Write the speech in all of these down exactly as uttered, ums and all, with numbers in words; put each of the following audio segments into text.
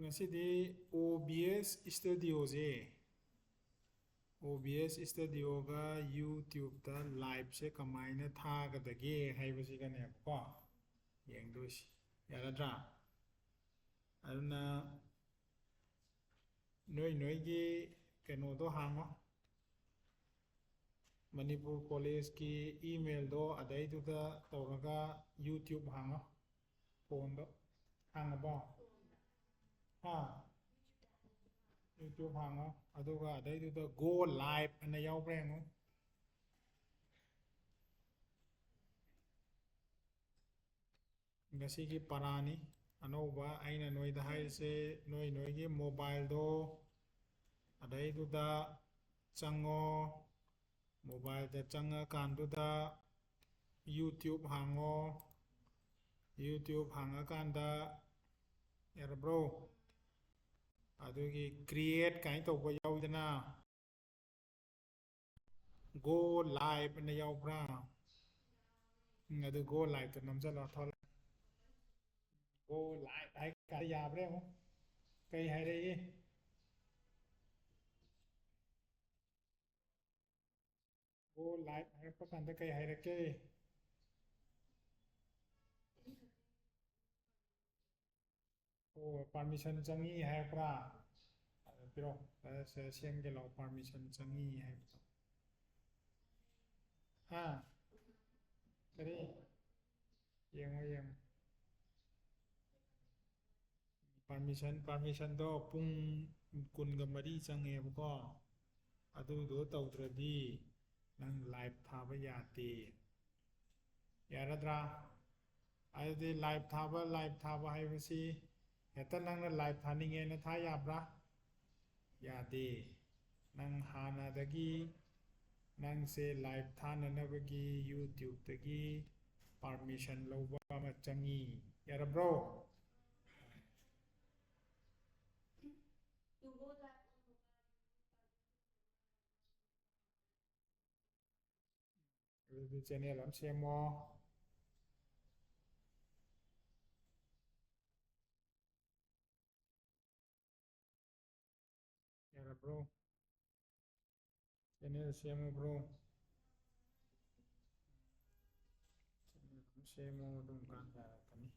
ꯉꯁꯤꯗꯤ OBS Studioꯁꯦ, OBS Studioꯒ YouTubeꯇ liveꯁꯦ ꯀꯃꯥꯏꯅ ꯊꯥꯒꯗꯒꯦ ꯍꯥꯏꯕꯁꯤꯒꯅꯦꯕꯀꯣ ꯌꯦꯡꯗꯣꯏꯁꯤ꯫ ꯌꯥꯔꯗ꯭ꯔꯥ? ꯑꯗꯨꯅ ꯅꯣꯏ ꯅꯣꯏꯒꯤ ꯀꯩꯅꯣꯗꯣ ꯍꯥꯡꯉꯣ, ꯃꯅꯤꯄꯨꯔ ꯀꯣꯂꯦꯖꯀꯤ emailꯗꯣ ꯑꯗꯩꯗꯨꯗ ꯇꯧꯔꯒ YouTube ꯍꯥꯡꯉꯣ꯫ ꯐꯣꯟꯗꯣ ꯍꯥꯡꯉꯕꯣ? ꯍꯥ? YouTube ꯍꯥꯡꯉꯣ, ꯑꯗꯨꯒ ꯑꯗꯩꯗꯨꯗ Go Live ꯑꯅ ꯌꯥꯎꯕ꯭ꯔꯥ ꯌꯦꯡꯉꯣ꯫ ꯉꯁꯤꯒꯤ ꯄꯔꯥꯅꯤ ꯑꯅꯧꯕ ꯑꯩꯅ ꯅꯣꯏꯗ ꯍꯥꯏꯔꯤꯁꯦ꯫ ꯅꯣꯏ ꯅꯣꯏꯒꯤ mobileꯗꯣ ꯑꯗꯩꯗꯨꯗ ꯆꯪꯉꯣ꯫ Mobileꯗ ꯆꯪꯉꯀꯥꯟꯗꯨꯗ YouTube ꯍꯥꯡꯉꯣ꯫ YouTube ꯍꯥꯡꯉꯀꯥꯟꯗ, ꯌꯥꯔꯕ꯭ꯔꯣ? ꯑꯗꯨꯒꯤ create ꯀꯥꯏꯅ ꯇꯧꯕ ꯌꯥꯎꯏꯗꯅ, Go Live ꯑꯅ ꯌꯥꯎꯕ꯭ꯔꯥ? ꯎꯝ, ꯑꯗꯨ Go Liveꯇ ꯅꯝꯁꯤꯜꯂꯣ꯫ ꯊꯣꯛꯂꯛ Go Live ꯍꯥꯏ ꯀꯥꯟꯗ ꯌꯥꯕ꯭ꯔꯥ ꯌꯦꯡꯉꯣ꯫ ꯀꯩ ꯍꯥꯏꯔꯛꯏ? Go Live ꯍꯥꯏꯔꯛꯄ ꯀꯥꯟꯗ ꯀꯩ ꯍꯥꯏꯔꯛꯀꯦ? ꯑꯣ, permission ꯆꯪꯉꯤ ꯍꯥꯏꯔꯛꯄ꯭ꯔꯥ? ꯑꯗꯨ ꯄꯤꯔꯛꯑꯣ꯫ ꯑ, ꯁꯦ, ꯁꯦꯝꯒꯦ ꯂꯥꯛꯑꯣ, permission ꯆꯪꯉꯤ ꯍꯥꯏꯕꯗꯣ꯫ ꯍꯥ? ꯀꯔꯤ? ꯌꯦꯡꯉꯣ, ꯌꯦꯡꯉꯣ꯫ Permission, permissionꯗꯣ ꯄꯨꯡ ꯀꯨꯟꯒ ꯃꯔꯤ ꯆꯪꯉꯦꯕꯀꯣ꯫ ꯑꯗꯨꯗꯣ ꯇꯧꯗ꯭ꯔꯗꯤ ꯅꯪ live ꯊꯥꯕ ꯌꯥꯗꯦ꯫ ꯌꯥꯔꯗ꯭ꯔꯥ? ꯑꯗꯨꯗꯤ live ꯊꯥꯕ, live ꯊꯥꯕ ꯍꯥꯏꯕꯁꯤ ꯍꯦꯛꯇ ꯅꯪꯅ live ꯊꯥꯅꯤꯡꯉꯦꯅ ꯊꯥ ꯌꯥꯕ꯭ꯔꯥ? ꯌꯥꯗꯦ꯫ ꯅꯪ ꯍꯥꯟꯅꯗꯒꯤ ꯅꯪꯁꯦ live ꯊꯥꯅꯅꯕꯒꯤ YouTubeꯇꯒꯤ permission ꯂꯧꯕ ꯑꯃ ꯆꯪꯉꯤ꯫ ꯌꯥꯔꯕ꯭ꯔꯣ? ꯑꯗꯨꯗꯤ channel ꯑꯃ ꯁꯦꯝꯃꯣ꯫ ꯁꯦꯝꯃꯕ꯭ꯔꯣ? ꯆꯦꯅꯦꯜ ꯁꯦꯝꯃꯕ꯭ꯔꯣ? ꯆꯦꯅꯦꯜ ꯑꯗꯨꯝ ꯁꯦꯝꯃꯣ, ꯑꯗꯨꯝ ꯀꯥꯟꯗ ꯌꯥꯔꯛꯀꯅꯤ꯫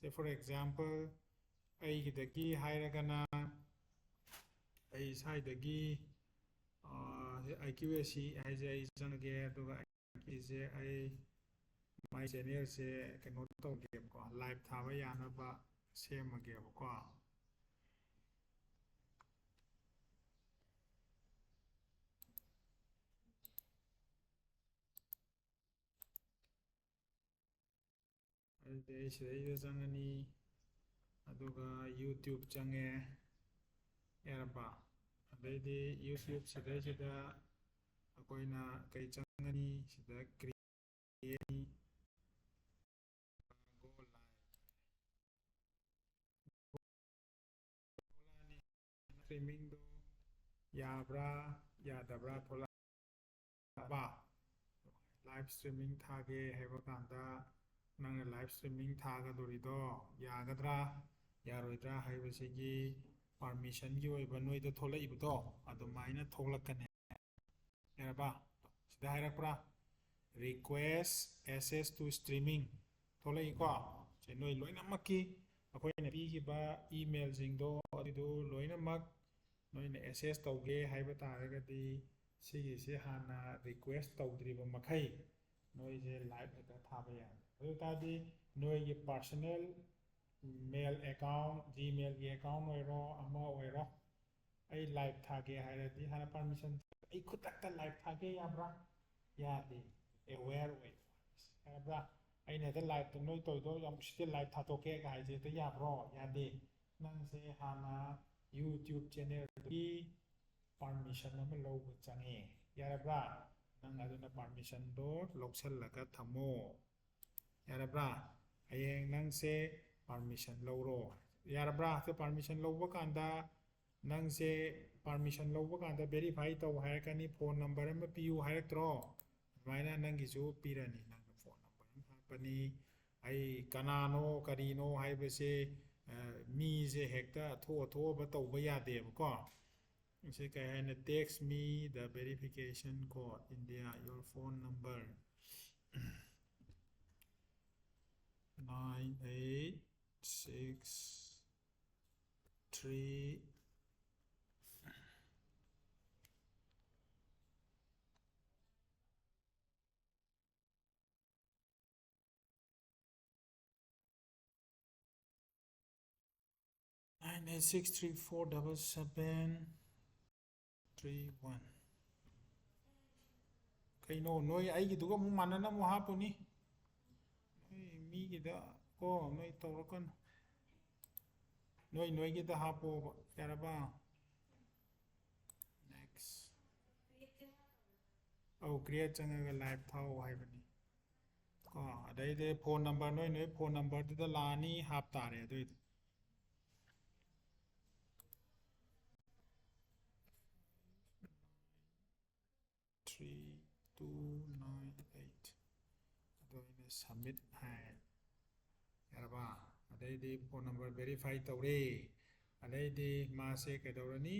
Say for example, ꯑꯩꯒꯤꯗꯒꯤ ꯍꯥꯏꯔꯒꯅ, ꯑꯩ ꯁ꯭ꯋꯥꯏꯗꯒꯤ, ꯑꯥ, ꯑꯥꯏ ꯀ꯭ꯌꯨ ꯑꯦ ꯁꯤ ꯍꯥꯏꯁꯦ ꯑꯩ ꯆꯪꯉꯒꯦ, ꯑꯗꯨꯒ ꯑꯩꯒꯤꯁꯦ, ꯑꯩ my channelꯁꯦ ꯀꯩꯅꯣ ꯇꯧꯒꯦꯕꯀꯣ, live ꯊꯥꯕ ꯌꯥꯅꯕ ꯁꯦꯝꯃꯒꯦꯕꯀꯣ꯫ ꯑꯗꯨꯗꯤ ꯑꯩ ꯁꯤꯗꯩꯗ ꯆꯪꯉꯅꯤ, ꯑꯗꯨꯒ YouTube ꯆꯪꯉꯦ, ꯌꯥꯔꯕ? ꯑꯗꯩꯗꯤ YouTube ꯁꯤꯗꯩꯁꯤꯗ ꯑꯩꯈꯣꯏꯅ ꯀꯩ ꯆꯪꯉꯅꯤ? ꯁꯤꯗ create, go live꯫ Streamingꯗꯣ ꯌꯥꯕ꯭ꯔꯥ ꯌꯥꯗꯕ꯭ꯔꯥ ꯊꯣꯛꯂꯛꯑꯕ? Live streaming ꯊꯥꯒꯦ ꯍꯥꯏꯕ ꯀꯥꯟꯗ ꯅꯪꯅ live streaming ꯊꯥꯒꯗꯣꯔꯤꯗꯣ ꯌꯥꯒꯗ꯭ꯔꯥ ꯌꯥꯔꯣꯏꯗ꯭ꯔꯥ ꯍꯥꯏꯕꯁꯤꯒꯤ permissionꯒꯤ ꯑꯣꯏꯕ ꯅꯣꯏꯗ ꯊꯣꯛꯂꯛꯏꯕꯗꯣ ꯑꯗꯨꯃꯥꯏꯅ ꯊꯣꯛꯂꯛꯀꯅꯤ꯫ ꯌꯥꯔꯕ? ꯁꯤꯗ ꯍꯥꯏꯔꯛꯄ꯭ꯔꯥ? Request access to streaming ꯊꯣꯛꯂꯛꯏꯀꯣ꯫ ꯁꯦ ꯅꯣꯏ ꯂꯣꯏꯅꯃꯛꯀꯤ ꯑꯩꯈꯣꯏꯅ ꯄꯤꯈꯤꯕ emailꯁꯤꯡꯗꯣ ꯑꯗꯨꯗꯨ ꯂꯣꯏꯅꯃꯛ ꯅꯣꯏꯅ access ꯇꯧꯒꯦ ꯍꯥꯏꯕ ꯇꯥꯔꯒꯗꯤ ꯁꯤꯒꯤꯁꯦ ꯍꯥꯟꯅ request ꯇꯧꯗ꯭ꯔꯤꯕ ꯃꯈꯩ ꯅꯣꯏꯁꯦ live ꯍꯦꯛꯇ ꯊꯥꯕ ꯌꯥꯏ꯫ ꯑꯗꯨ ꯇꯥꯔꯗꯤ ꯅꯣꯏꯒꯤ personal mail account, Gmailꯒꯤ account ꯑꯣꯏꯔꯣ, ꯑꯃ ꯑꯣꯏꯔꯣ, ꯑꯩ live ꯊꯥꯒꯦ ꯍꯥꯏꯔꯗꯤ ꯍꯥꯟꯅ permission, ꯑꯩ ꯈꯨꯗꯛꯇ live ꯊꯥꯒꯦ ꯌꯥꯕ꯭ꯔꯥ? ꯌꯥꯗꯦ꯫ Aware ꯑꯣꯏ꯫ ꯌꯥꯕ꯭ꯔꯥ? ꯑꯩꯅ ꯍꯦꯛꯇ liveꯇ ꯅꯣꯏ ꯇꯧꯔꯤꯗꯣ ꯌꯥꯝ ꯎꯁꯤꯠꯇꯦ, live ꯊꯥꯗꯣꯛꯀꯦꯒ ꯍꯥꯏꯁꯦ ꯍꯦꯛꯇ ꯌꯥꯕ꯭ꯔꯣ? ꯌꯥꯗꯦ꯫ ꯅꯪꯁꯦ ꯍꯥꯟꯅ YouTube channelꯗꯨꯒꯤ permission ꯑꯃ ꯂꯧꯕ ꯆꯪꯉꯦ꯫ ꯌꯥꯔꯕ꯭ꯔꯥ? ꯅꯪ ꯑꯗꯨꯅ permissionꯗꯣ ꯂꯧꯁꯜꯂꯒ ꯊꯝꯃꯣ꯫ ꯌꯥꯔꯕ꯭ꯔꯥ? ꯍꯌꯦꯡ ꯅꯪꯁꯦ permission ꯂꯧꯔꯣ꯫ ꯌꯥꯔꯕ꯭ꯔꯥ? ꯑꯗꯣ permission ꯂꯧꯕ ꯀꯥꯟꯗ ꯅꯪꯁꯦ permission ꯂꯧꯕ ꯀꯥꯟꯗ verify ꯇꯧ ꯍꯥꯏꯔꯛꯀꯅꯤ, phone number ꯑꯃ ꯄꯤꯌꯨ ꯍꯥꯏꯔꯛꯇ꯭ꯔꯣ? ꯑꯗꯨꯃꯥꯏꯅ ꯅꯪꯒꯤꯁꯨ ꯄꯤꯔꯅꯤ꯫ ꯅꯪꯅ phone number ꯑꯃ ꯍꯥꯞꯄꯅꯤ꯫ ꯑꯩ ꯀꯅꯥꯅꯣ ꯀꯔꯤꯅꯣ ꯍꯥꯏꯕꯁꯦ, ꯑ, ꯃꯤꯁꯦ ꯍꯦꯛꯇ ꯑꯊꯣꯛ ꯑꯊꯣꯛꯑꯕ ꯇꯧꯕ ꯌꯥꯗꯦꯕꯀꯣ꯫ ꯁꯤ ꯀꯩ ꯍꯥꯏꯅ? "Text me the verification code, India, your phone number, nine eight six three." Nine eight six three four double seven three one꯫ ꯀꯩꯅꯣ, ꯅꯣꯏ ꯑꯩꯒꯤꯗꯨꯒ ꯑꯃꯨꯛ ꯃꯥꯟꯅꯅ ꯑꯃꯨꯛ ꯍꯥꯞꯄꯨꯅꯤ꯫ ꯅꯣꯏ ꯃꯤꯒꯤꯗ ꯀꯣ, ꯅꯣꯏ ꯇꯧꯔꯛꯀꯅꯨ꯫ ꯅꯣꯏ ꯅꯣꯏꯒꯤꯗ ꯍꯥꯞꯄꯣꯕ꯫ ꯌꯥꯔꯕ? Next꯫ ꯑꯧ, create ꯆꯪꯉꯒ live ꯊꯥꯎ ꯍꯥꯏꯕꯅꯤ꯫ ꯀꯣ, ꯑꯗꯩꯗꯤ phone number, ꯅꯣꯏ ꯅꯣꯏ phone numberꯗꯨꯗ ꯂꯥꯛꯑꯅꯤ, ꯍꯥꯞ ꯇꯥꯔꯦ ꯑꯗꯨꯏꯗꯤ꯫ Three two nine eight꯫ ꯑꯗꯣ ꯑꯩꯅ submit ꯍꯥꯏ꯫ ꯌꯥꯔꯕ? ꯑꯗꯩꯗꯤ phone number verify ꯇꯧꯔꯦ꯫ ꯑꯗꯩꯗꯤ ꯃꯥꯁꯦ ꯀꯩꯗꯧꯔꯅꯤ?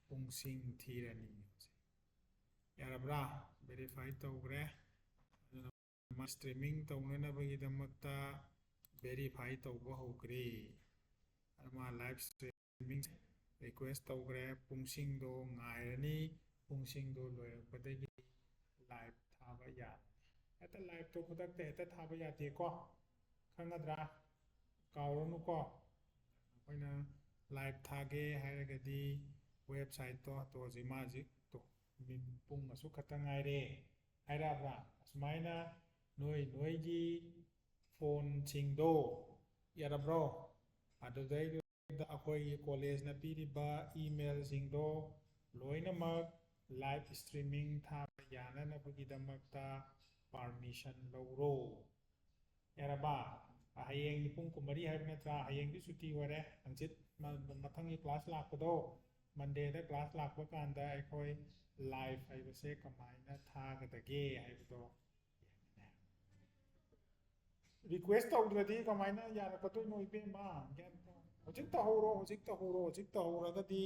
ꯄꯨꯡꯁꯤꯡ ꯊꯤꯔꯅꯤ꯫ ꯌꯥꯔꯕ꯭ꯔꯥ? Verify ꯇꯧꯈ꯭ꯔꯦ꯫ ꯑꯗꯨꯅ ꯃꯥ streaming ꯇꯧꯅꯅꯕꯒꯤꯗꯃꯛꯇ verify ꯇꯧꯕ ꯍꯧꯈ꯭ꯔꯦ꯫ ꯑꯗꯨ ꯃꯥ live streaming request ꯇꯧꯈ꯭ꯔꯦ꯫ ꯄꯨꯡꯁꯤꯡꯗꯣ ꯉꯥꯏꯔꯅꯤ꯫ ꯄꯨꯡꯁꯤꯡꯗꯣ ꯂꯣꯏꯔꯛꯄꯗꯒꯤ live ꯊꯥꯕ ꯌꯥꯔꯅꯤ꯫ ꯍꯦꯛꯇ liveꯇꯣ ꯈꯨꯗꯛꯇ ꯍꯦꯛꯇ ꯊꯥꯕ ꯌꯥꯗꯦꯀꯣ꯫ ꯈꯪꯒꯗ꯭ꯔꯥ? ꯀꯥꯎꯔꯅꯨꯀꯣ꯫ ꯑꯩꯈꯣꯏꯅ live ꯊꯥꯒꯦ ꯍꯥꯏꯔꯒꯗꯤ websiteꯇꯣ ꯇꯣ ꯍꯧꯖꯤꯛ ꯃꯥ ꯍꯧꯖꯤꯛ ꯇꯣ ꯃꯤꯅꯤꯠ ꯄꯨꯡ ꯑꯁꯨꯛ ꯈꯛꯇ ꯉꯥꯏꯔꯦ ꯍꯥꯏꯔꯛꯑꯕ꯭ꯔꯥ? ꯑꯁꯨꯃꯥꯏꯅ ꯅꯣꯏ ꯅꯣꯏꯒꯤ phoneꯁꯤꯡꯗꯣ, ꯌꯥꯔꯕ꯭ꯔꯣ? ꯑꯗꯨꯗꯩꯗꯨꯗ ꯑꯩꯈꯣꯏꯒꯤ collegeꯅ ꯄꯤꯔꯤꯕ emailꯁꯤꯡꯗꯣ ꯂꯣꯏꯅꯃꯛ live streaming ꯊꯥꯕ ꯌꯥꯅꯅꯕꯒꯤꯗꯃꯛꯇ permission ꯂꯧꯔꯣ꯫ ꯌꯥꯔꯕ? ꯍꯌꯦꯡ ꯄꯨꯡ ꯀꯨꯟꯃꯔꯤ ꯍꯥꯏꯕ ꯅꯠꯇ꯭ꯔꯥ? ꯍꯌꯦꯡꯗꯤ ꯁꯨꯇꯤ ꯑꯣꯏꯔꯦ꯫ ꯍꯪꯆꯤꯠ ꯃ-, ꯃꯊꯪꯒꯤ class ꯂꯥꯛꯄꯗꯣ, Mondayꯗ class ꯂꯥꯛꯄ ꯀꯥꯟꯗ ꯑꯩꯈꯣꯏ live ꯍꯥꯏꯕꯁꯦ ꯀꯃꯥꯏꯅ ꯊꯥꯒꯗꯒꯦ ꯍꯥꯏꯕꯗꯣ ꯌꯦꯡꯉꯤꯅꯦ꯫ Request ꯇꯧꯗ꯭ꯔꯗꯤ ꯀꯃꯥꯏꯅ ꯌꯥꯔꯛꯀꯗꯣꯏꯅꯣ, ꯏꯕꯦꯝꯃ? ꯒ꯭ꯌꯥꯟ ꯇꯥ-, ꯍꯧꯖꯤꯛ ꯇꯧꯍꯧꯔꯣ, ꯍꯧꯖꯤꯛ ꯇꯧꯍꯧꯔꯣ, ꯍꯧꯖꯤꯛ ꯇꯧꯍꯧꯔꯒꯗꯤ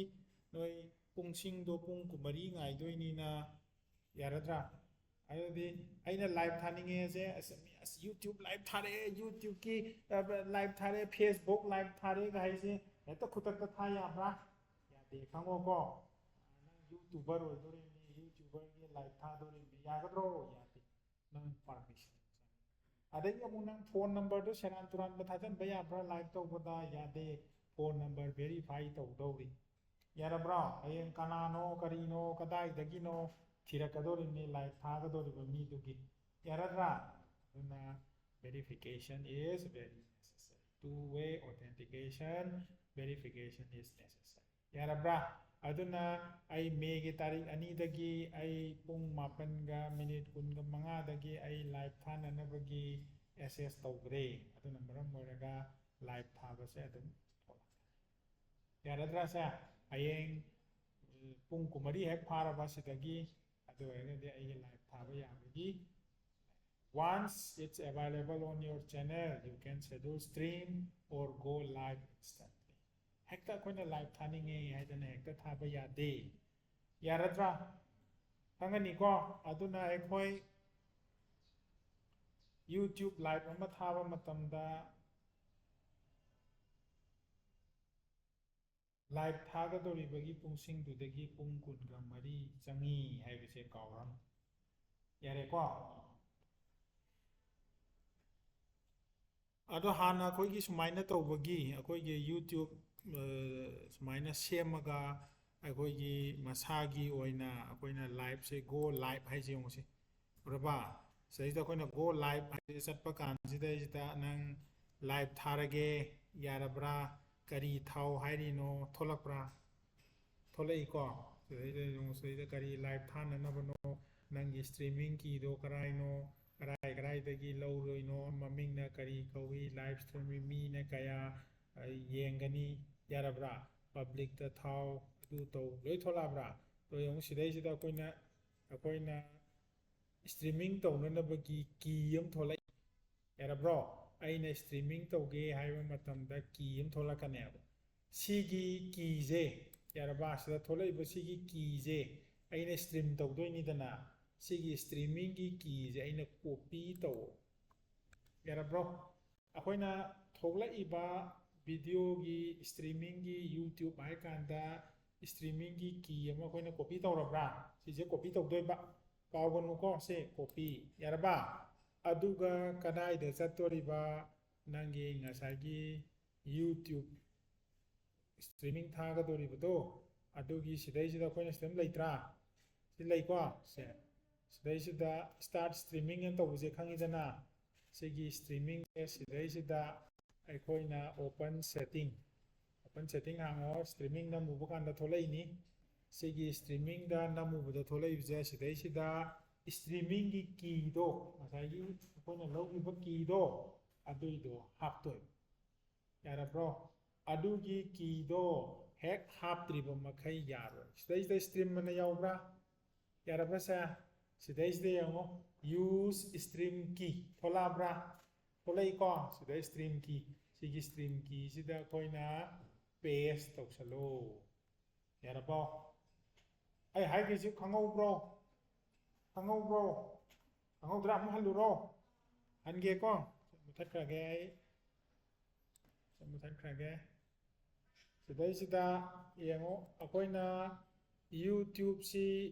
ꯅꯣꯏ ꯄꯨꯡꯁꯤꯡꯗꯣ ꯄꯨꯡ ꯀꯨꯟꯃꯔꯤ ꯉꯥꯏꯗꯣꯏꯅꯤꯅ, ꯌꯥꯔꯗ꯭ꯔꯥ? ꯑꯗꯨꯗꯤ ꯑꯩꯅ live ꯊꯥꯅꯤꯡꯉꯦꯁꯦ, ꯑꯁ, ꯃꯤ, ꯑꯁ, YouTube live ꯊꯥꯔꯛꯑꯦ, YouTubeꯀꯤ, ꯑ, live ꯊꯥꯔꯛꯑꯦ, Facebook live ꯊꯥꯔꯛꯑꯦꯒ ꯍꯥꯏꯁꯦ ꯍꯦꯛꯇ ꯈꯨꯗꯛꯇ ꯊꯥ ꯌꯥꯕ꯭ꯔꯥ? ꯌꯥꯗꯦ, ꯈꯪꯉꯣꯀꯣ꯫ ꯅꯪ YouTuber ꯑꯣꯏꯗꯣꯔꯤꯕꯅꯤ, YouTuberꯒꯤ live ꯊꯥꯗꯣꯔꯤꯕꯅꯤ, ꯌꯥꯒꯗ꯭ꯔꯣ? ꯌꯥꯗꯦ꯫ ꯅꯪ permission ꯆꯪꯉꯤ꯫ ꯑꯗꯒꯤ ꯑꯃꯨꯛ ꯅꯪ phone numberꯗꯣ ꯁꯦꯔꯥꯟ ꯇꯨꯔꯥꯟꯕ ꯊꯥꯖꯤꯟꯕ ꯌꯥꯕ꯭ꯔꯥ? Live ꯇꯧꯕꯗ ꯌꯥꯗꯦ, phone number verify ꯇꯧꯗꯧꯔꯤ꯫ ꯌꯥꯔꯕ꯭ꯔꯣ? ꯍꯌꯦꯡ ꯀꯅꯥꯅꯣ, ꯀꯔꯤꯅꯣ, ꯀꯗꯥꯏꯗꯒꯤꯅꯣ ꯊꯤꯔꯛꯀꯗꯧꯔꯤꯕꯅꯤ live ꯊꯥꯒꯗꯧꯔꯤꯕ ꯃꯤꯗꯨꯒꯤ꯫ ꯌꯥꯔꯗ꯭ꯔꯥ? ꯑꯗꯨꯅ verification is very necessary. Two way authentication verification is necessary. ꯌꯥꯔꯕ꯭ꯔꯥ? ꯑꯗꯨꯅ ꯑꯩ Mayꯒꯤ ꯇꯥꯔꯤꯛ ꯑꯅꯤꯗꯒꯤ ꯑꯩ ꯄꯨꯡ ꯃꯥꯄꯟꯒ minute ꯀꯨꯟꯒ ꯃꯉꯥꯗꯒꯤ ꯑꯩ live ꯊꯥꯅꯅꯕꯒꯤ access ꯇꯧꯈ꯭ꯔꯦ꯫ ꯑꯗꯨꯅ ꯃꯔꯝ ꯑꯣꯏꯔꯒ live ꯊꯥꯕꯁꯦ ꯑꯗꯨꯝ ꯊꯣꯛꯂꯛꯀꯅꯤ꯫ ꯌꯥꯔꯗ꯭ꯔꯥ ꯁꯦ? ꯍꯌꯦꯡ, ꯎꯝ, ꯄꯨꯡ ꯀꯨꯟꯃꯔꯤ ꯍꯦꯛ ꯐꯥꯔꯕ ꯁꯤꯗꯒꯤ, ꯑꯗꯨ ꯑꯣꯏꯔꯒꯗꯤ ꯑꯩꯒꯤ live ꯊꯥꯕ ꯌꯥꯕꯒꯤ, once it's available on your channel, you can schedule stream or go live instantly. ꯍꯦꯛꯇ ꯑꯩꯈꯣꯏꯅ live ꯊꯥꯅꯤꯡꯉꯦ ꯍꯥꯏꯗꯅ ꯍꯦꯛꯇ ꯊꯥꯕ ꯌꯥꯗꯦ꯫ ꯌꯥꯔꯗ꯭ꯔꯥ? ꯈꯪꯒꯅꯤꯀꯣ? ꯑꯗꯨꯅ ꯑꯩꯈꯣꯏ YouTube live ꯑꯃ ꯊꯥꯕ ꯃꯇꯝꯗ live ꯊꯥꯒꯗꯧꯔꯤꯕꯒꯤ ꯄꯨꯡꯁꯤꯡꯗꯨꯗꯒꯤ ꯄꯨꯡ ꯀꯨꯟꯒ ꯃꯔꯤ ꯆꯪꯉꯤ ꯍꯥꯏꯕꯁꯦ ꯀꯥꯎꯔꯝ꯫ ꯌꯥꯔꯦꯀꯣ? ꯑꯗꯣ ꯍꯥꯟꯅ ꯑꯩꯈꯣꯏꯒꯤ ꯁꯨꯃꯥꯏꯅ ꯇꯧꯕꯒꯤ, ꯑꯩꯈꯣꯏꯒꯤ YouTube, ꯑ, ꯁꯨꯃꯥꯏꯅ ꯁꯦꯝꯃꯒ ꯑꯩꯈꯣꯏꯒꯤ ꯃꯁꯥꯒꯤ ꯑꯣꯏꯅ ꯑꯩꯈꯣꯏꯅ liveꯁꯦ, go live ꯍꯥꯏꯁꯦ ꯌꯦꯡꯉꯨꯁꯦ꯫ ꯎꯔꯕ? ꯁꯤꯗꯩꯁꯤꯗ ꯑꯩꯈꯣꯏꯅ go live ꯍꯥꯏꯁꯦ ꯆꯠꯄ ꯀꯥꯟꯁꯤꯗꯩꯁꯤꯗ ꯅꯪ live ꯊꯥꯔꯒꯦ, ꯌꯥꯔꯕ꯭ꯔꯥ? ꯀꯔꯤ ꯊꯥꯎ ꯍꯥꯏꯔꯤꯅꯣ? ꯊꯣꯛꯂꯛꯄ꯭ꯔꯥ? ꯊꯣꯛꯂꯛꯏꯀꯣ꯫ ꯁꯤꯗꯩꯗ ꯌꯦꯡꯉꯨ, ꯁꯤꯗꯩꯗ ꯀꯔꯤ live ꯊꯥꯅꯅꯕꯅꯣ, ꯅꯪꯒꯤ streaming keyꯗꯣ ꯀꯔꯥꯏꯅꯣ, ꯀꯔꯥꯏ ꯀꯔꯥꯏꯗꯒꯤ ꯂꯧꯔꯨꯏꯅꯣ, ꯃꯃꯤꯡꯅ ꯀꯔꯤ ꯀꯧꯏ, live streaming ꯃꯤꯅ ꯀꯌꯥ, ꯑ, ꯌꯦꯡꯒꯅꯤ, ꯌꯥꯔꯕ꯭ꯔꯥ? Publicꯇ ꯊꯥꯎ, ꯑꯗꯨ ꯇꯧ, ꯂꯣꯏ ꯊꯣꯛꯂꯛꯑꯕ꯭ꯔꯥ? ꯑꯗꯣ ꯌꯦꯡꯉꯨ, ꯁꯤꯗꯩꯁꯤꯗ ꯑꯩꯈꯣꯏꯅ, ꯑꯩꯈꯣꯏꯅ streaming ꯇꯧꯅꯅꯕꯒꯤ key ꯑꯃ ꯊꯣꯛꯂꯛꯏ꯫ ꯌꯥꯔꯕ꯭ꯔꯣ? ꯑꯩꯅ streaming ꯇꯧꯒꯦ ꯍꯥꯏꯕ ꯃꯇꯝꯗ key ꯑꯃ ꯊꯣꯛꯂꯛꯀꯅꯦꯕ꯫ ꯁꯤꯒꯤ keyꯁꯦ ꯌꯥꯔꯕ? ꯁꯤꯗ ꯊꯣꯛꯂꯛꯏꯕ ꯁꯤꯒꯤ ꯀꯤꯁꯦ ꯑꯩꯅ ꯁ꯭ꯇ꯭ꯔꯤꯝ ꯇꯧꯗꯣꯏꯅꯤꯗꯅ, ꯁꯤꯒꯤ ꯁ꯭ꯇ꯭ꯔꯤꯃꯤꯡꯒꯤ ꯀꯤꯁꯦ ꯑꯩꯅ ꯀꯣꯄꯤ ꯇꯧ꯫ ꯌꯥꯔꯕ꯭ꯔꯣ? ꯑꯩꯈꯣꯏꯅ ꯊꯣꯛꯂꯛꯏꯕ ꯚꯤꯗꯤꯑꯣꯒꯤ ꯁ꯭ꯇ꯭ꯔꯤꯃꯤꯡꯒꯤ, YouTube ꯍꯥꯏ ꯀꯥꯟꯗ ꯁ꯭ꯇ꯭ꯔꯤꯃꯤꯡꯒꯤ ꯀꯤ ꯑꯃ ꯑꯩꯈꯣꯏꯅ ꯀꯣꯄꯤ ꯇꯧꯔꯕ꯭ꯔꯥ? ꯁꯤꯁꯦ ꯀꯣꯄꯤ ꯇꯧꯗꯣꯏꯕ, ꯀꯥꯎꯒꯅꯨꯀꯣ꯫ ꯁꯦ ꯀꯣꯄꯤ꯫ ꯌꯥꯔꯕ? ꯑꯗꯨꯒ ꯀꯗꯥꯏꯗ ꯆꯠꯇꯣꯔꯤꯕ? ꯅꯪꯒꯤ ꯉꯁꯥꯏꯒꯤ YouTube ꯁ꯭ꯇ꯭ꯔꯤꯃꯤꯡ ꯊꯥꯒꯗꯣꯔꯤꯕꯗꯣ, ꯑꯗꯨꯒꯤ ꯁꯤꯗꯩꯁꯤꯗ ꯑꯩꯈꯣꯏꯅ ꯁꯤꯗ ꯑꯗꯨꯝ ꯂꯩꯇ꯭ꯔꯥ? ꯁꯤ ꯂꯩꯀꯣ꯫ ꯁꯦ, ꯁꯤꯗꯩꯁꯤꯗ ꯁ꯭ꯇꯥꯔꯠ ꯁ꯭ꯇ꯭ꯔꯤꯃꯤꯡ ꯑꯅ ꯇꯧꯕꯁꯦ ꯈꯪꯉꯤꯗꯅ? ꯁꯤꯒꯤ ꯁ꯭ꯇ꯭ꯔꯤꯃꯤꯡꯁꯦ ꯁꯤꯗꯩꯁꯤꯗ ꯑꯩꯈꯣꯏꯅ open setting, open setting ꯍꯥꯡꯉꯣ꯫ ꯁ꯭ꯇ꯭ꯔꯤꯃꯤꯡ ꯅꯝꯃꯨꯕ ꯀꯥꯟꯗ ꯊꯣꯛꯂꯛꯏꯅꯤ꯫ ꯁꯤꯒꯤ ꯁ꯭ꯇ꯭ꯔꯤꯃꯤꯡꯗ ꯅꯝꯃꯨꯕꯗ ꯊꯣꯛꯂꯛꯏꯕꯁꯦ ꯁꯤꯗꯩꯁꯤꯗ ꯁ꯭ꯇ꯭ꯔꯤꯃꯤꯡꯒꯤ ꯀꯤꯗꯣ, ꯉꯁꯥꯏꯒꯤ ꯑꯩꯈꯣꯏꯅ ꯂꯧꯈꯤꯕ ꯀꯤꯗꯣ, ꯑꯗꯨꯏꯗꯣ ꯍꯥꯞꯇꯣꯏꯕ꯫ ꯌꯥꯔꯕ꯭ꯔꯣ? ꯑꯗꯨꯒꯤ ꯀꯤꯗꯣ ꯍꯦꯛ ꯍꯥꯞꯇ꯭ꯔꯤꯕ ꯃꯈꯩ ꯌꯥꯔꯣꯏ꯫ ꯁꯤꯗꯩꯁꯤꯗ ꯁ꯭ꯇ꯭ꯔꯤꯝ ꯑꯅ ꯌꯥꯎꯕ꯭ꯔꯥ? ꯌꯥꯔꯕ꯭ꯔꯥ ꯁꯦ? ꯁꯤꯗꯩꯁꯤꯗ ꯌꯦꯡꯉꯣ, use stream key ꯊꯣꯛꯂꯛꯑꯕ꯭ꯔꯥ? ꯊꯣꯛꯂꯛꯏꯀꯣ꯫ ꯁꯤꯗ ꯁ꯭ꯇ꯭ꯔꯤꯝ ꯀꯤ, ꯁꯤꯒꯤ ꯁ꯭ꯇ꯭ꯔꯤꯝ ꯀꯤꯁꯤꯗ ꯑꯩꯈꯣꯏꯅ ꯄꯦꯁ ꯇꯧꯁꯜꯂꯣ꯫ ꯌꯥꯔꯕꯣ? ꯑꯩ ꯍꯥꯏꯒꯩꯁꯤ ꯈꯪꯍꯧꯕ꯭ꯔꯣ? ꯈꯪꯍꯧꯕ꯭ꯔꯣ? ꯈꯪꯍꯧꯗ꯭ꯔꯥ? ꯑꯃꯨꯛ ꯍꯜꯂꯨꯔꯣ꯫ ꯍꯟꯒꯦꯀꯣ꯫ ꯃꯨꯊꯠꯈ꯭ꯔꯒꯦ ꯑꯩ꯫ ꯃꯨꯊꯠꯈ꯭ꯔꯒꯦ꯫ ꯁꯤꯗꯩꯁꯤꯗ ꯌꯦꯡꯉꯣ, ꯑꯩꯈꯣꯏꯅ YouTubeꯁꯤ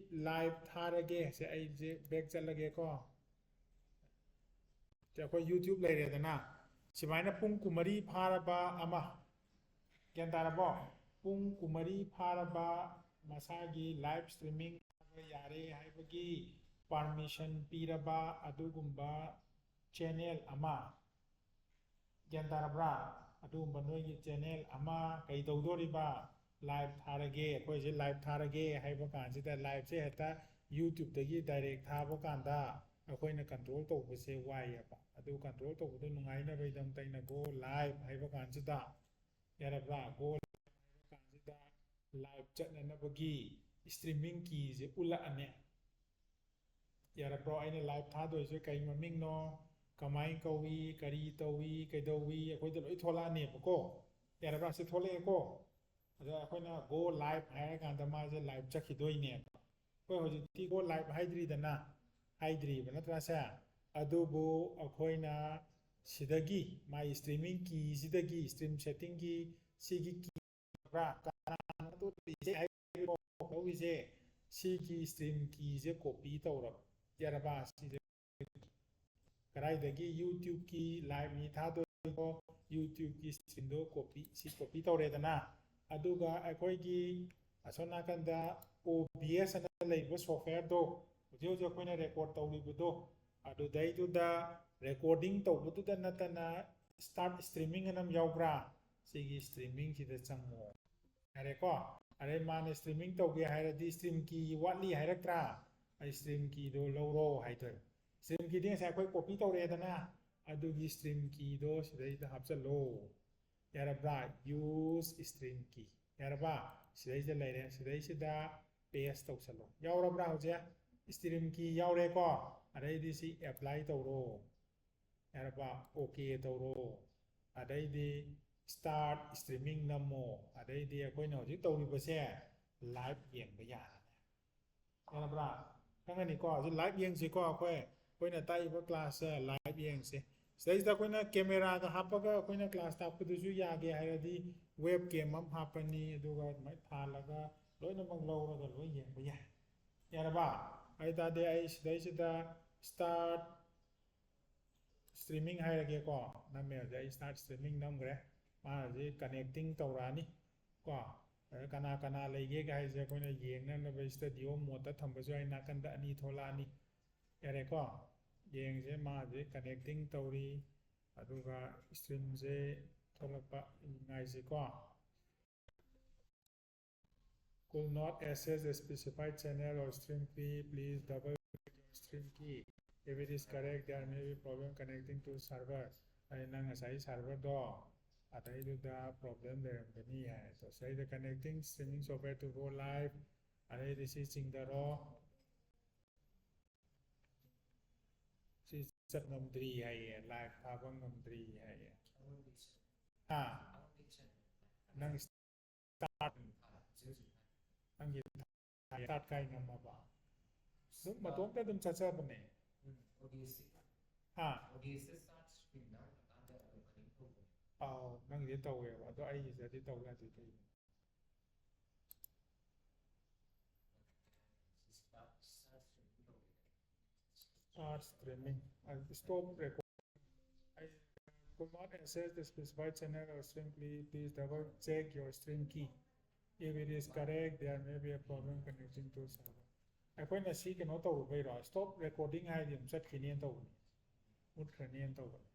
ꯂꯥꯏꯚ ꯊꯥꯔꯒꯦ꯫ ꯁꯦ, ꯑꯩꯁꯦ ꯕꯦꯛ ꯆꯠꯂꯒꯦꯀꯣ꯫ ꯁꯦ, ꯑꯩꯈꯣꯏ YouTube ꯂꯩꯔꯦꯗꯅ, ꯁꯨꯃꯥꯏꯅ ꯄꯨꯡ ꯀꯨꯟꯃꯔꯤ ꯐꯥꯔꯕ ꯑꯃ, ꯒ꯭ꯌꯥꯟ ꯇꯥꯔꯕꯣ? ꯄꯨꯡ ꯀꯨꯟꯃꯔꯤ ꯐꯥꯔꯕ ꯃꯁꯥꯒꯤ ꯂꯥꯏꯚ ꯁ꯭ꯇ꯭ꯔꯤꯃꯤꯡ ꯌꯥꯔꯦ ꯍꯥꯏꯕꯒꯤ ꯄꯥꯔꯃꯤꯁꯟ ꯄꯤꯔꯕ ꯑꯗꯨꯒꯨꯝꯕ ꯆꯦꯅꯦꯜ ꯑꯃ, ꯒ꯭ꯌꯥꯟ ꯇꯥꯔꯕ꯭ꯔꯥ? ꯑꯗꯨꯒꯨꯝꯕ ꯅꯣꯏꯒꯤ ꯆꯦꯅꯦꯜ ꯑꯃ ꯀꯩ ꯇꯧꯗꯣꯔꯤꯕ? ꯂꯥꯏꯚ ꯊꯥꯔꯒꯦ, ꯑꯩꯈꯣꯏꯁꯦ ꯂꯥꯏꯚ ꯊꯥꯔꯒꯦ ꯍꯥꯏꯕ ꯀꯥꯟꯁꯤꯗ, ꯂꯥꯏꯚꯁꯦ ꯍꯦꯛꯇ YouTubeꯇꯒꯤ ꯗꯥꯏꯔꯦꯛ ꯊꯥꯕ ꯀꯥꯟꯗ ꯑꯩꯈꯣꯏꯅ ꯀꯟꯇ꯭ꯔꯣꯜ ꯇꯧꯕꯁꯦ ꯋꯥꯏꯌꯦꯕ꯫ ꯑꯗꯨ ꯀꯟꯇ꯭ꯔꯣꯜ ꯇꯧꯕꯗꯣ ꯅꯨꯡꯉꯥꯏꯅꯕꯒꯤꯗꯃꯛꯇ ꯑꯩꯅ go live ꯍꯥꯏꯕ ꯀꯥꯟꯁꯤꯗ, ꯌꯥꯔꯕ꯭ꯔꯥ? Go live ꯍꯥꯏꯕ ꯀꯥꯟꯁꯤꯗ ꯂꯥꯏꯚ ꯆꯠꯅꯅꯕꯒꯤ ꯁ꯭ꯇ꯭ꯔꯤꯃꯤꯡ ꯀꯤꯁꯦ ꯎꯠꯂꯛꯑꯅꯤ꯫ ꯌꯥꯔꯕ꯭ꯔꯣ? ꯑꯩꯅ ꯂꯥꯏꯚ ꯊꯥꯗꯣꯏꯁꯦ ꯀꯩ ꯃꯃꯤꯡꯅꯣ, ꯀꯃꯥꯏ ꯀꯧꯏ, ꯀꯔꯤ ꯇꯧꯏ, ꯀꯩꯗꯧꯏ, ꯑꯩꯈꯣꯏꯗ ꯂꯣꯏ ꯊꯣꯛꯂꯛꯑꯅꯦꯕꯀꯣ꯫ ꯌꯥꯔꯕ꯭ꯔꯥ? ꯁꯤ ꯊꯣꯛꯂꯛꯑꯦꯀꯣ꯫ ꯑꯗꯣ ꯑꯩꯈꯣꯏꯅ go live ꯍꯥꯏꯔꯀꯥꯟꯗ ꯃꯥꯁꯦ live ꯆꯠꯈꯤꯗꯣꯏꯅꯦꯕ꯫ ꯑꯩꯈꯣꯏ ꯍꯧꯖꯤꯛꯇꯤ go live ꯍꯥꯏꯗ꯭ꯔꯤꯗꯅ, ꯍꯥꯏꯗ꯭ꯔꯤꯕ ꯅꯠꯇ꯭ꯔꯥ ꯁꯦ? ꯑꯗꯨꯕꯨ ꯑꯩꯈꯣꯏꯅ ꯁꯤꯗꯒꯤ ꯃꯥꯏ streaming key ꯁꯤꯗꯒꯤ stream setting ꯒꯤ ꯁꯤꯒꯤ key ꯕ꯭ꯔꯥ? ꯀꯅꯥꯅꯣ ꯇꯧꯔꯤꯁꯦ ꯍꯥꯏꯔꯤꯕ ꯇꯧꯔꯤꯁꯦ? ꯁꯤꯒꯤ stream key ꯁꯦ copy ꯇꯧꯔꯕ, ꯌꯥꯔꯕ? ꯁꯤꯁꯦ ꯀꯗꯥꯏꯗꯒꯤ YouTube ꯀꯤ live ꯅꯤ ꯊꯥꯗꯣꯏꯅꯣ? YouTube ꯀꯤ stream ꯗꯣ copy, ꯁꯤ copy ꯇꯧꯔꯦꯗꯅ, ꯑꯗꯨꯒ ꯑꯩꯈꯣꯏꯒꯤ ꯑꯁꯣꯝ ꯅꯥꯀꯟꯗ O B S ꯑꯅ ꯂꯩꯕ software ꯗꯣ, ꯍꯧꯖꯤꯛ ꯍꯧꯖꯤꯛ ꯑꯩꯈꯣꯏꯅ record ꯇꯧꯔꯤꯕꯗꯣ, ꯑꯗꯨꯗꯩꯗꯨꯗ recording ꯇꯧꯕꯗꯨꯗ ꯅꯠꯇꯅ start streaming ꯑꯅ ꯑꯃ ꯌꯥꯎꯕ꯭ꯔꯥ? ꯁꯤꯒꯤ streaming ꯁꯤꯗ ꯆꯪꯉꯣ꯫ ꯌꯥꯔꯦꯀꯣ? ꯑꯗꯩ ꯃꯥꯅ streaming ꯇꯧꯒꯦ ꯍꯥꯏꯔꯗꯤ stream key ꯋꯥꯠꯂꯤ ꯍꯥꯏꯔꯛꯇ꯭ꯔꯥ? ꯑꯩ stream key ꯗꯣ ꯂꯧꯔꯣ ꯍꯥꯏꯗꯣꯏꯕ꯫ Stream key ꯗꯤ ꯉꯁꯥꯏ ꯑꯩꯈꯣꯏ copy ꯇꯧꯔꯛꯑꯦꯗꯅ, ꯑꯗꯨꯒꯤ stream key ꯗꯣ ꯁꯤꯗꯩꯗ ꯍꯥꯞꯆꯜꯂꯣ꯫ ꯌꯥꯔꯕ꯭ꯔꯥ? Use stream key꯫ ꯌꯥꯔꯕ? ꯁꯤꯗꯩꯁꯤꯗ ꯂꯩꯔꯦ꯫ ꯁꯤꯗꯩꯁꯤꯗ paste ꯇꯧꯁꯜꯂꯣ꯫ ꯌꯥꯎꯔꯕ꯭ꯔꯥ ꯍꯧꯖꯤꯛ? Stream key ꯌꯥꯎꯔꯦꯀꯣ? ꯑꯗꯩꯗꯤ ꯁꯤ apply ꯇꯧꯔꯣ꯫ ꯌꯥꯔꯕ? OK ꯇꯧꯔꯣ꯫ ꯑꯗꯩꯗꯤ start streaming ꯅꯝꯃꯣ꯫ ꯑꯗꯩꯗꯤ ꯑꯩꯈꯣꯏꯅ ꯍꯧꯖꯤꯛ ꯇꯧꯔꯤꯕꯁꯦ live ꯌꯦꯡꯕ ꯌꯥꯔꯅꯤ꯫ ꯌꯥꯔꯕ꯭ꯔꯥ? ꯈꯪꯉꯅꯤꯀꯣ? ꯍꯧꯖꯤꯛ live ꯌꯦꯡꯁꯤꯀꯣ꯫ ꯑꯩꯈꯣꯏ, ꯑꯩꯈꯣꯏꯅ ꯇꯥꯛꯏꯕ class ꯁꯦ live ꯌꯦꯡꯁꯤ꯫ ꯁꯤꯗꯩꯁꯤꯗ ꯑꯩꯈꯣꯏꯅ camera ꯒ ꯍꯥꯞꯄꯒ ꯑꯩꯈꯣꯏꯅ class ꯇꯥꯛꯄꯗꯨꯁꯨ ꯌꯥꯒꯦ ꯍꯥꯏꯔꯗꯤ webcam ꯑꯃ ꯍꯥꯞꯄꯅꯤ, ꯑꯗꯨꯒ ꯑꯗꯨꯃꯥꯏꯅ ꯊꯥꯜꯂꯒ ꯂꯣꯏꯅꯃꯛ ꯂꯧꯔꯒ ꯂꯣꯏ ꯌꯦꯡꯕ ꯌꯥꯏ꯫ ꯌꯥꯔꯕ? ꯑꯗꯨ ꯇꯥꯔꯗꯤ ꯑꯩ ꯁꯤꯗꯩꯁꯤꯗ start streaming ꯍꯥꯏꯔꯒꯦꯀꯣ꯫ ꯅꯝꯃꯦ ꯍꯧꯖꯤꯛ ꯑꯩ start streaming ꯅꯝꯈ꯭ꯔꯦ꯫ ꯃꯥ ꯍꯧꯖꯤꯛ connecting ꯇꯧꯔꯛꯑꯅꯤ ꯀꯣ꯫ ꯑꯗ ꯀꯅꯥ ꯀꯅꯥ ꯂꯩꯒꯦꯒ ꯍꯥꯏꯁꯦ ꯑꯩꯈꯣꯏꯅ ꯌꯦꯡꯅꯅꯕ studio mode ꯊꯝꯕꯁꯨ ꯌꯥꯏ, ꯅꯥꯀꯟꯗ ꯑꯅꯤ ꯊꯣꯛꯂꯛꯑꯅꯤ꯫ ꯌꯥꯔꯦꯀꯣ? ꯌꯦꯡꯁꯦ, ꯃꯥ ꯍꯧꯖꯤꯛ connecting ꯇꯧꯔꯤ꯫ ꯑꯗꯨꯒ stream ꯁꯦ ꯊꯣꯛꯂꯛꯄ ꯉꯥꯏꯁꯤꯀꯣ꯫ Could not access a specified channel or stream key. Please double check your stream key. If it is correct, there may be problem connecting to server. ꯑꯩ ꯅꯪ ꯉꯁꯥꯏ server ꯗꯣ ꯑꯗꯩꯗꯨꯗ problem ꯂꯩꯔꯝꯒꯅꯤ ꯍꯥꯏ꯫ So, ꯁꯤꯗꯩꯗ connecting streaming software to go live꯫ ꯑꯗꯩꯗꯤ ꯁꯤ ꯆꯤꯡꯊꯔꯣ꯫ ꯁꯤ ꯆꯠ ꯉꯝꯗ꯭ꯔꯤ ꯍꯥꯏꯌꯦ, live ꯊꯥꯕ ꯉꯝꯗ꯭ꯔꯤ ꯍꯥꯏꯌꯦ꯫ ꯍꯥ? ꯅꯪ start, ꯅꯪꯒꯤ start ꯀꯥꯏ ꯉꯝꯃꯕ? ꯑꯗꯨꯝ ꯃꯇꯣꯝꯇ ꯑꯗꯨꯝ ꯆꯠꯆꯕꯅꯦ꯫ ꯍꯥ? ꯑꯥꯎ, ꯅꯪꯒꯤꯗꯤ ꯇꯧꯋꯦꯕ, ꯑꯗꯣ ꯑꯩꯒꯤꯁꯤꯗꯗꯤ ꯇꯧ ꯌꯥꯗꯦ, ꯀꯩꯒꯤꯅꯣ? Start streaming. I stop record. I could not access the specified channel or stream key. Please double check your stream key. If it is correct, there may be a problem connecting to server. ꯑꯩꯈꯣꯏꯅ ꯁꯤ ꯀꯩꯅꯣ ꯇꯧꯔꯨꯕꯩꯔꯣ? Stop recording ꯍꯥꯏꯗꯤ ꯑꯗꯨꯝ ꯆꯠꯈꯤꯅꯦꯅ ꯇꯧꯕꯅꯤ, ꯃꯨꯠꯈ꯭ꯔꯅꯦꯅ ꯇꯧꯕꯅꯤ꯫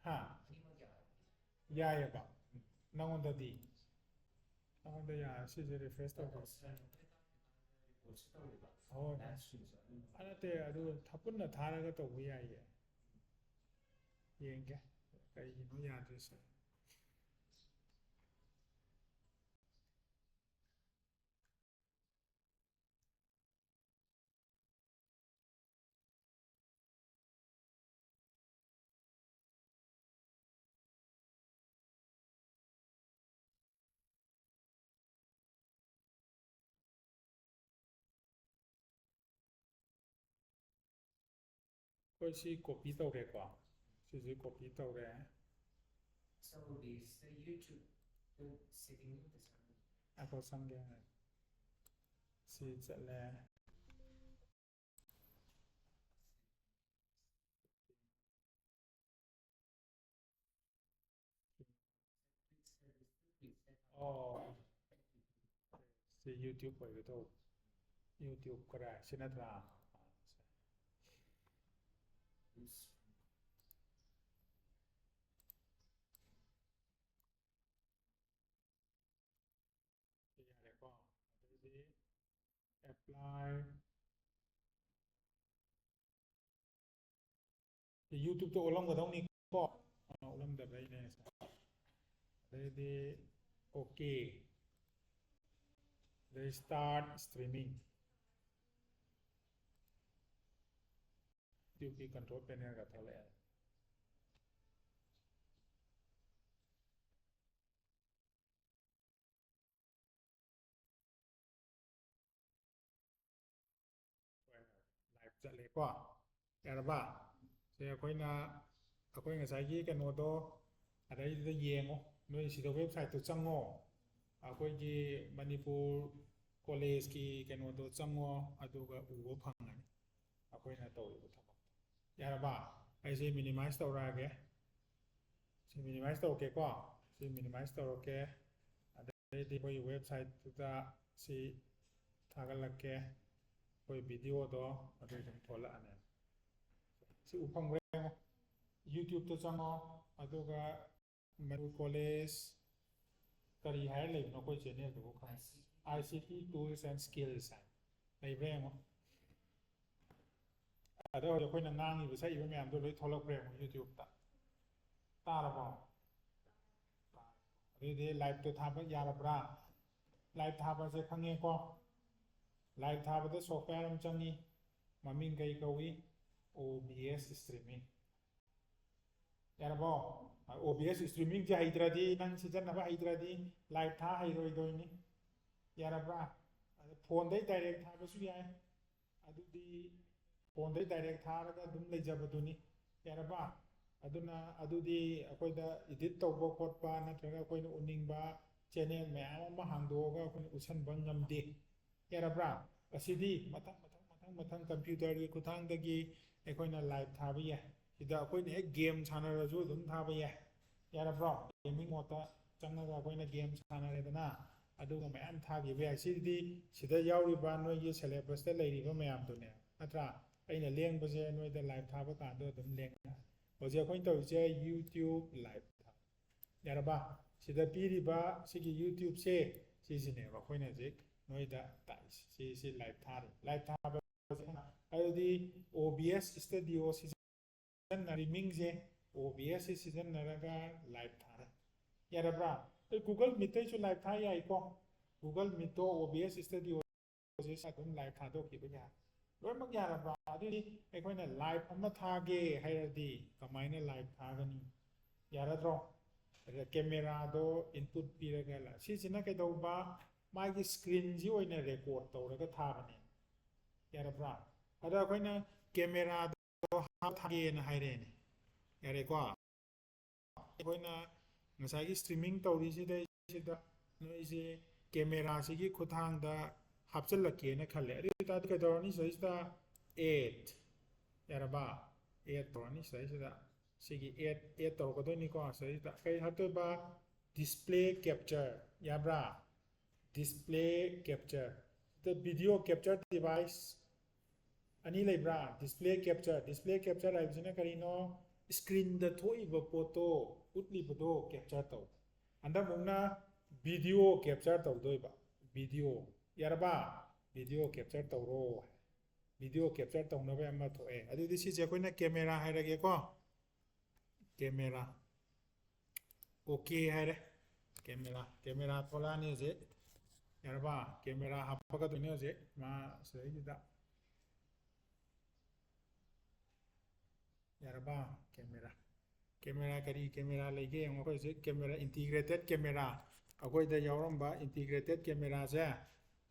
ꯍꯥ? ꯌꯥꯏꯑꯕ꯫ ꯅꯪꯉꯣꯟꯗꯗꯤ? ꯅꯪꯉꯣꯟꯗ ꯌꯥꯔꯦ, ꯁꯤꯁꯦ refresh ꯇꯧꯈ꯭ꯔꯁꯤ꯫ ꯍꯣꯏ꯫ ꯑ, ꯅꯠꯇꯦ, ꯑꯗꯨ ꯊ-, ꯄꯨꯟꯅ ꯊꯥꯔꯒ ꯇꯧꯕ ꯌꯥꯏꯌꯦ꯫ ꯌꯦꯡꯒꯦ ꯀꯩꯒꯤꯅꯣ ꯌꯥꯗ꯭ꯔꯤꯁꯦ꯫ ꯑꯩꯈꯣꯏ ꯁꯤ copy ꯇꯧꯔꯦꯀꯣ꯫ ꯁꯤꯁꯦ copy ꯇꯧꯔꯦ꯫ ꯆꯪꯉꯨꯗꯤ ꯁꯤꯗ YouTube ꯁꯦꯠꯇꯤꯡ ꯑꯝꯇ ꯆꯪꯉꯨ꯫ ꯉꯥꯏꯈꯣ, ꯆꯪꯒꯦ꯫ ꯁꯤ ꯆꯠꯂꯦ꯫ ꯑꯣ꯫ ꯁꯤ YouTube ꯑꯣꯏꯒꯦ ꯇꯧꯕ꯫ YouTube ꯀꯗꯥꯏ? ꯁꯤ ꯅꯠꯇ꯭ꯔꯥ? ꯁꯤ ꯌꯥꯔꯦꯀꯣ꯫ ꯑꯗꯩꯗꯤ apply꯫ ꯁꯤ YouTube-ꯇ ꯑꯣꯜꯂꯝꯒꯗꯧꯅꯤꯀꯣ꯫ ꯑꯥ, ꯑꯣꯜꯂꯝꯗꯕꯩꯅꯦ ꯉꯁꯥꯏ꯫ ꯑꯗꯩꯗꯤ OK꯫ ꯑꯗꯩ start streaming꯫ YouTube-ꯀꯤ control panel-ꯒ ꯊꯣꯛꯂꯛꯑꯦ꯫ ꯆꯠꯂꯦꯀꯣ꯫ ꯌꯥꯔꯕ? ꯁꯦ ꯑꯩꯈꯣꯏꯅ, ꯑꯩꯈꯣꯏ ꯉꯁꯥꯏꯒꯤ ꯀꯩꯅꯣꯗꯣ ꯑꯗꯩꯗꯨꯗ ꯌꯦꯡꯉꯣ, ꯅꯣꯏ ꯁꯤꯗ ꯋꯦꯕꯁꯥꯏꯠꯇꯨ ꯆꯪꯉꯣ, ꯑꯩꯈꯣꯏꯒꯤ ꯃꯅꯤꯄꯨꯔ ꯀꯣꯂꯦꯖꯀꯤ ꯀꯩꯅꯣꯗꯣ ꯆꯪꯉꯣ, ꯑꯗꯨꯒ ꯎꯕ ꯐꯪꯒꯅꯤ ꯑꯩꯈꯣꯏꯅ ꯇꯧꯔꯤꯕ ꯊꯕꯛꯇꯣ꯫ ꯌꯥꯔꯕ? ꯑꯩꯁꯦ ꯃꯤꯅꯤꯃꯥꯏꯁ ꯇꯧꯔꯛꯑꯒꯦ꯫ ꯁꯤ ꯃꯤꯅꯤꯃꯥꯏꯁ ꯇꯧꯔꯛꯀꯦꯀꯣ꯫ ꯁꯤ ꯃꯤꯅꯤꯃꯥꯏꯁ ꯇꯧꯔꯛꯀꯦ꯫ ꯑꯗꯩꯗꯤ ꯑꯩꯈꯣꯏꯒꯤ ꯋꯦꯕꯁꯥꯏꯠꯇꯨꯗ ꯁꯤ ꯊꯥꯒꯠꯂꯛꯀꯦ꯫ ꯑꯩꯈꯣꯏ ꯚꯤꯗꯤꯑꯣꯗꯣ ꯑꯗꯨ ꯑꯗꯨꯝ ꯊꯣꯛꯂꯛꯑꯅꯤ꯫ ꯁꯤ ꯎ ꯐꯪꯕ꯭ꯔꯥ ꯌꯦꯡꯉꯣ꯫ ꯌꯨꯇ꯭ꯌꯨꯕꯇ ꯆꯪꯉꯣ, ꯑꯗꯨꯒ ꯃꯅꯤꯄꯨꯔ ꯀꯣꯂꯦꯖ ꯀꯔꯤ ꯍꯥꯏꯔ ꯂꯩꯕꯅꯣ ꯑꯩꯈꯣꯏ ꯆꯦꯅꯦꯜꯗꯨꯕꯨ ꯈꯪꯉꯦ꯫ I C T tools and skills ꯍꯥꯏꯅ ꯂꯩꯕ꯭ꯔꯥ ꯌꯦꯡꯉꯣ꯫ ꯑꯗ ꯍꯧꯖꯤꯛ ꯑꯩꯈꯣꯏꯅ ꯉꯥꯡꯉꯤꯕ ꯁꯛꯏꯕ ꯃꯌꯥꯝꯗꯣ ꯂꯣꯏ ꯊꯣꯛꯂꯛꯄ꯭ꯔꯥ ꯌꯦꯡꯉꯣ ꯌꯨꯇ꯭ꯌꯨꯕꯇ꯫ ꯇꯥꯔꯕꯣ? ꯑꯗꯨꯗꯤ ꯂꯥꯏꯚꯇꯣ ꯊꯥꯕ ꯌꯥꯔꯕ꯭ꯔꯥ? ꯂꯥꯏꯚ ꯊꯥꯕꯁꯦ ꯈꯪꯉꯦꯀꯣ꯫ ꯂꯥꯏꯚ ꯊꯥꯕꯗ ꯁꯣꯐꯋꯦꯌꯔ ꯑꯃ ꯆꯪꯉꯤ, ꯃꯃꯤꯡ ꯀꯩ ꯀꯧꯏ? O B S streaming꯫ ꯌꯥꯔꯕꯣ? O B S streamingꯁꯦ ꯍꯩꯇ꯭ꯔꯗꯤ, ꯅꯪ ꯁꯤꯖꯤꯟꯅꯕ ꯍꯩꯇ꯭ꯔꯗꯤ ꯂꯥꯏꯚ ꯊꯥ ꯍꯩꯔꯣꯏꯗꯣꯏꯅꯤ꯫ ꯌꯥꯔꯕ꯭ꯔꯥ? ꯑꯗ ꯐꯣꯟꯗꯩ ꯗꯥꯏꯔꯦꯛ ꯊꯥꯕꯁꯨ ꯌꯥꯏ꯫ ꯑꯗꯨꯗꯤ ꯐꯣꯟꯗꯩ ꯗꯥꯏꯔꯦꯛ ꯊꯥꯔꯒ ꯑꯗꯨꯝ ꯂꯩꯖꯕꯗꯨꯅꯤ꯫ ꯌꯥꯔꯕ? ꯑꯗꯨꯅ ꯑꯗꯨꯗꯤ ꯑꯩꯈꯣꯏꯗ ꯏꯗꯤꯠ ꯇꯧꯕ ꯈꯣꯠꯄ ꯅꯠꯇ꯭ꯔꯒ ꯑꯩꯈꯣꯏꯅ ꯎꯅꯤꯡꯕ ꯆꯦꯅꯦꯜ ꯃꯌꯥꯝ ꯑꯃ ꯍꯥꯡꯗꯣꯛꯑꯒ ꯑꯩꯈꯣꯏꯅ ꯎꯠꯁꯟꯕ ꯉꯝꯗꯦ꯫ ꯌꯥꯔꯕ꯭ꯔꯥ? ꯑꯁꯤꯗꯤ ꯃꯊꯪ ꯃꯊꯪ ꯃꯊꯪ ꯃꯊꯪ ꯀꯝꯄ꯭ꯌꯨꯇꯔꯒꯤ ꯈꯨꯠꯊꯥꯡꯗꯒꯤ ꯑꯩꯈꯣꯏꯅ ꯂꯥꯏꯚ ꯊꯥꯕ ꯌꯥꯏ꯫ ꯁꯤꯗ ꯑꯩꯈꯣꯏꯅ ꯍꯦꯛ ꯒꯦꯝ ꯁꯥꯟꯅꯔꯁꯨ ꯑꯗꯨꯝ ꯊꯥꯕ ꯌꯥꯏ꯫ ꯌꯥꯔꯕ꯭ꯔꯣ? ꯒꯦꯃꯤꯡ ꯃꯣꯠꯇ ꯆꯪꯉꯒ ꯑꯩꯈꯣꯏꯅ ꯒꯦꯝ ꯁꯥꯟꯅꯔꯦꯗꯅ, ꯑꯗꯨꯒ ꯃꯌꯥꯝ ꯊꯥꯈꯤꯕ ꯌꯥꯏ꯫ ꯁꯤꯗꯤ ꯁꯤꯗ ꯌꯥꯎꯔꯤꯕ ꯅꯣꯏꯒꯤ ꯁꯦꯂꯦꯕꯁꯇ ꯂꯩꯔꯤꯕ ꯃꯌꯥꯝꯗꯨꯅꯦ, ꯅꯠꯇ꯭ꯔꯥ? ꯑꯩꯅ ꯂꯦꯡꯕꯁꯦ ꯅꯣꯏꯗ ꯂꯥꯏꯚ ꯊꯥꯕ ꯀꯥꯟꯗ ꯑꯗꯨꯝ ꯂꯦꯡꯉꯦ꯫ ꯍꯧꯖꯤꯛ ꯑꯩꯈꯣꯏꯅ ꯇꯧꯔꯤꯁꯦ ꯌꯨꯇ꯭ꯌꯨꯕ ꯂꯥꯏꯚ ꯊꯥꯕ꯫ ꯌꯥꯔꯕ? ꯁꯤꯗ ꯄꯤꯔꯤꯕ ꯁꯤꯒꯤ ꯌꯨꯇ꯭ꯌꯨꯕꯁꯦ, ꯁꯤꯁꯤꯅꯦꯕ ꯑꯩꯈꯣꯏꯅ ꯍꯧꯖꯤꯛ ꯅꯣꯏꯗ ꯇꯥꯛꯏꯁꯦ꯫ ꯁꯤ, ꯁꯤ ꯂꯥꯏꯚ ꯊꯥꯔꯤ꯫ ꯂꯥꯏꯚ ꯊꯥꯕ, ꯑꯗꯨꯗꯤ O B S Studio ꯁꯤꯖꯤꯟꯅꯔꯤ, ꯃꯤꯡꯁꯦ O B S ꯁꯤ ꯁꯤꯖꯤꯟꯅꯔꯒ ꯂꯥꯏꯚ ꯊꯥꯔꯦ꯫ ꯌꯥꯔꯕ꯭ꯔꯥ? ꯑꯩ Google Meetꯇꯩꯁꯨ ꯂꯥꯏꯚ ꯊꯥ ꯌꯥꯏꯀꯣ꯫ Google Meetꯇꯣ O B S Studio ꯁꯤꯗ ꯑꯗꯨꯝ ꯂꯥꯏꯚ ꯊꯥꯗꯣꯛꯈꯤꯕ ꯌꯥꯏ꯫ ꯂꯣꯏꯅꯃꯛ ꯌꯥꯔꯕ꯭ꯔꯥ? ꯑꯗꯨꯗꯤ ꯑꯩꯈꯣꯏꯅ ꯂꯥꯏꯚ ꯑꯃ ꯊꯥꯒꯦ ꯍꯥꯏꯔꯗꯤ ꯀꯃꯥꯏꯅ ꯂꯥꯏꯚ ꯊꯥꯒꯅꯤ? ꯌꯥꯔꯗ꯭ꯔꯣ? ꯑꯗ ꯀꯦꯃꯦꯔꯥꯗꯣ ꯏꯟꯄꯨꯠ ꯄꯤꯔꯒ ꯂꯥ-, ꯁꯤꯁꯤꯅ ꯀꯩꯗꯧꯕ? ꯃꯥꯒꯤ ꯁ꯭ꯀ꯭ꯔꯤꯟꯁꯤ ꯑꯣꯏꯅ ꯔꯦꯀꯣꯔꯗ ꯇꯧꯔꯒ ꯊꯥꯕꯅꯦ꯫ ꯌꯥꯔꯕ꯭ꯔꯥ? ꯑꯗ ꯑꯩꯈꯣꯏꯅ ꯀꯦꯃꯦꯔꯥꯗꯣ ꯍꯥꯞꯊꯒꯦꯅ ꯍꯥꯏꯔꯦꯅꯦ꯫ ꯌꯥꯔꯦꯀꯣ? ꯑꯩꯈꯣꯏꯅ ꯉꯁꯥꯏꯒꯤ ꯁ꯭ꯇ꯭ꯔꯤꯃꯤꯡ ꯇꯧꯔꯤꯁꯤꯗꯩꯁꯤꯗ ꯅꯣꯏꯁꯦ ꯀꯦꯃꯦꯔꯥꯁꯤꯒꯤ ꯈꯨꯠꯊꯥꯡꯗ ꯍꯥꯞꯆꯤꯜꯂꯛꯀꯦꯅ ꯈꯜꯂꯦ꯫ ꯑꯗꯨ ꯑꯣꯏ ꯇꯥꯔꯗꯤ ꯀꯩꯗꯧꯔꯅꯤ? ꯁꯤꯗꯩꯁꯤꯗ ꯑꯦꯗ, ꯌꯥꯔꯕ? ꯑꯦꯗ ꯇꯧꯔꯅꯤ ꯁꯤꯗꯩꯁꯤꯗ꯫ ꯁꯤꯒꯤ ꯑꯦꯗ, ꯑꯦꯗ ꯇꯧꯔꯛꯀꯗꯣꯏꯅꯤꯀꯣ꯫ ꯁꯤꯗꯩꯁꯤꯗ ꯀꯩ ꯍꯥꯞꯇꯣꯏꯕ? ꯗꯤꯁꯄ꯭ꯂꯦ ꯀꯦꯞꯆꯔ, ꯌꯥꯕ꯭ꯔꯥ? Display capture. ꯁꯤꯗ ꯚꯤꯗꯤꯑꯣ ꯀꯦꯞꯆꯔ ꯗꯤꯚꯥꯏꯁ ꯑꯅꯤ ꯂꯩꯕ꯭ꯔꯥ? Display capture. ꯗꯤꯁꯄ꯭ꯂꯦ ꯀꯦꯞꯆꯔ ꯍꯥꯏꯕꯁꯤꯅ ꯀꯔꯤꯅꯣ? ꯁ꯭ꯀ꯭ꯔꯤꯟꯗ ꯊꯣꯛꯏꯕ ꯄꯣꯠꯇꯣ, ꯎꯠꯂꯤꯕꯗꯣ ꯀꯦꯞꯆꯔ ꯇꯧ꯫ ꯍꯟꯗꯛꯃꯨꯛꯅ ꯚꯤꯗꯤꯑꯣ ꯀꯦꯞꯆꯔ ꯇꯧꯗꯣꯏꯕ꯫ ꯚꯤꯗꯤꯑꯣ, ꯌꯥꯔꯕ? ꯚꯤꯗꯤꯑꯣ ꯀꯦꯞꯆꯔ ꯇꯧꯔꯣ꯫ ꯚꯤꯗꯤꯑꯣ ꯀꯦꯞꯆꯔ ꯇꯧꯅꯕ ꯑꯃ ꯊꯣꯛꯑꯦ꯫ ꯑꯗꯨꯗꯤ ꯁꯤꯁꯦ ꯑꯩꯈꯣꯏꯅ ꯀꯦꯃꯦꯔꯥ ꯍꯥꯏꯔꯒꯦꯀꯣ꯫ ꯀꯦꯃꯦꯔꯥ꯫ ꯑꯣꯀꯦ ꯍꯥꯏꯔꯦ꯫ ꯀꯦꯃꯦꯔꯥ, ꯀꯦꯃꯦꯔꯥ ꯊꯣꯛꯂꯛꯑꯅꯤ ꯍꯧꯖꯤꯛ꯫ ꯌꯥꯔꯕ? ꯀꯦꯃꯦꯔꯥ ꯍꯥꯞꯄꯛꯀꯗꯣꯏꯅꯤ ꯍꯧꯖꯤꯛ꯫ ꯃꯥ ꯁꯤꯗꯩꯁꯤꯗ꯫ ꯌꯥꯔꯕ? ꯀꯦꯃꯦꯔꯥ꯫ ꯀꯦꯃꯦꯔꯥ, ꯀꯔꯤ ꯀꯦꯃꯦꯔꯥ ꯂꯩꯒꯦ ꯌꯦꯡꯉꯣ꯫ ꯑꯩꯈꯣꯏ ꯍꯧꯖꯤꯛ ꯀꯦꯃꯦꯔꯥ, ꯏꯟꯇꯤꯒ꯭ꯔꯦꯇꯦꯠ ꯀꯦꯃꯦꯔꯥ꯫ ꯑꯩꯈꯣꯏꯗ ꯌꯥꯎꯔꯝꯕ ꯏꯟꯇꯤꯒ꯭ꯔꯦꯇꯦꯠ ꯀꯦꯃꯦꯔꯥꯁꯦ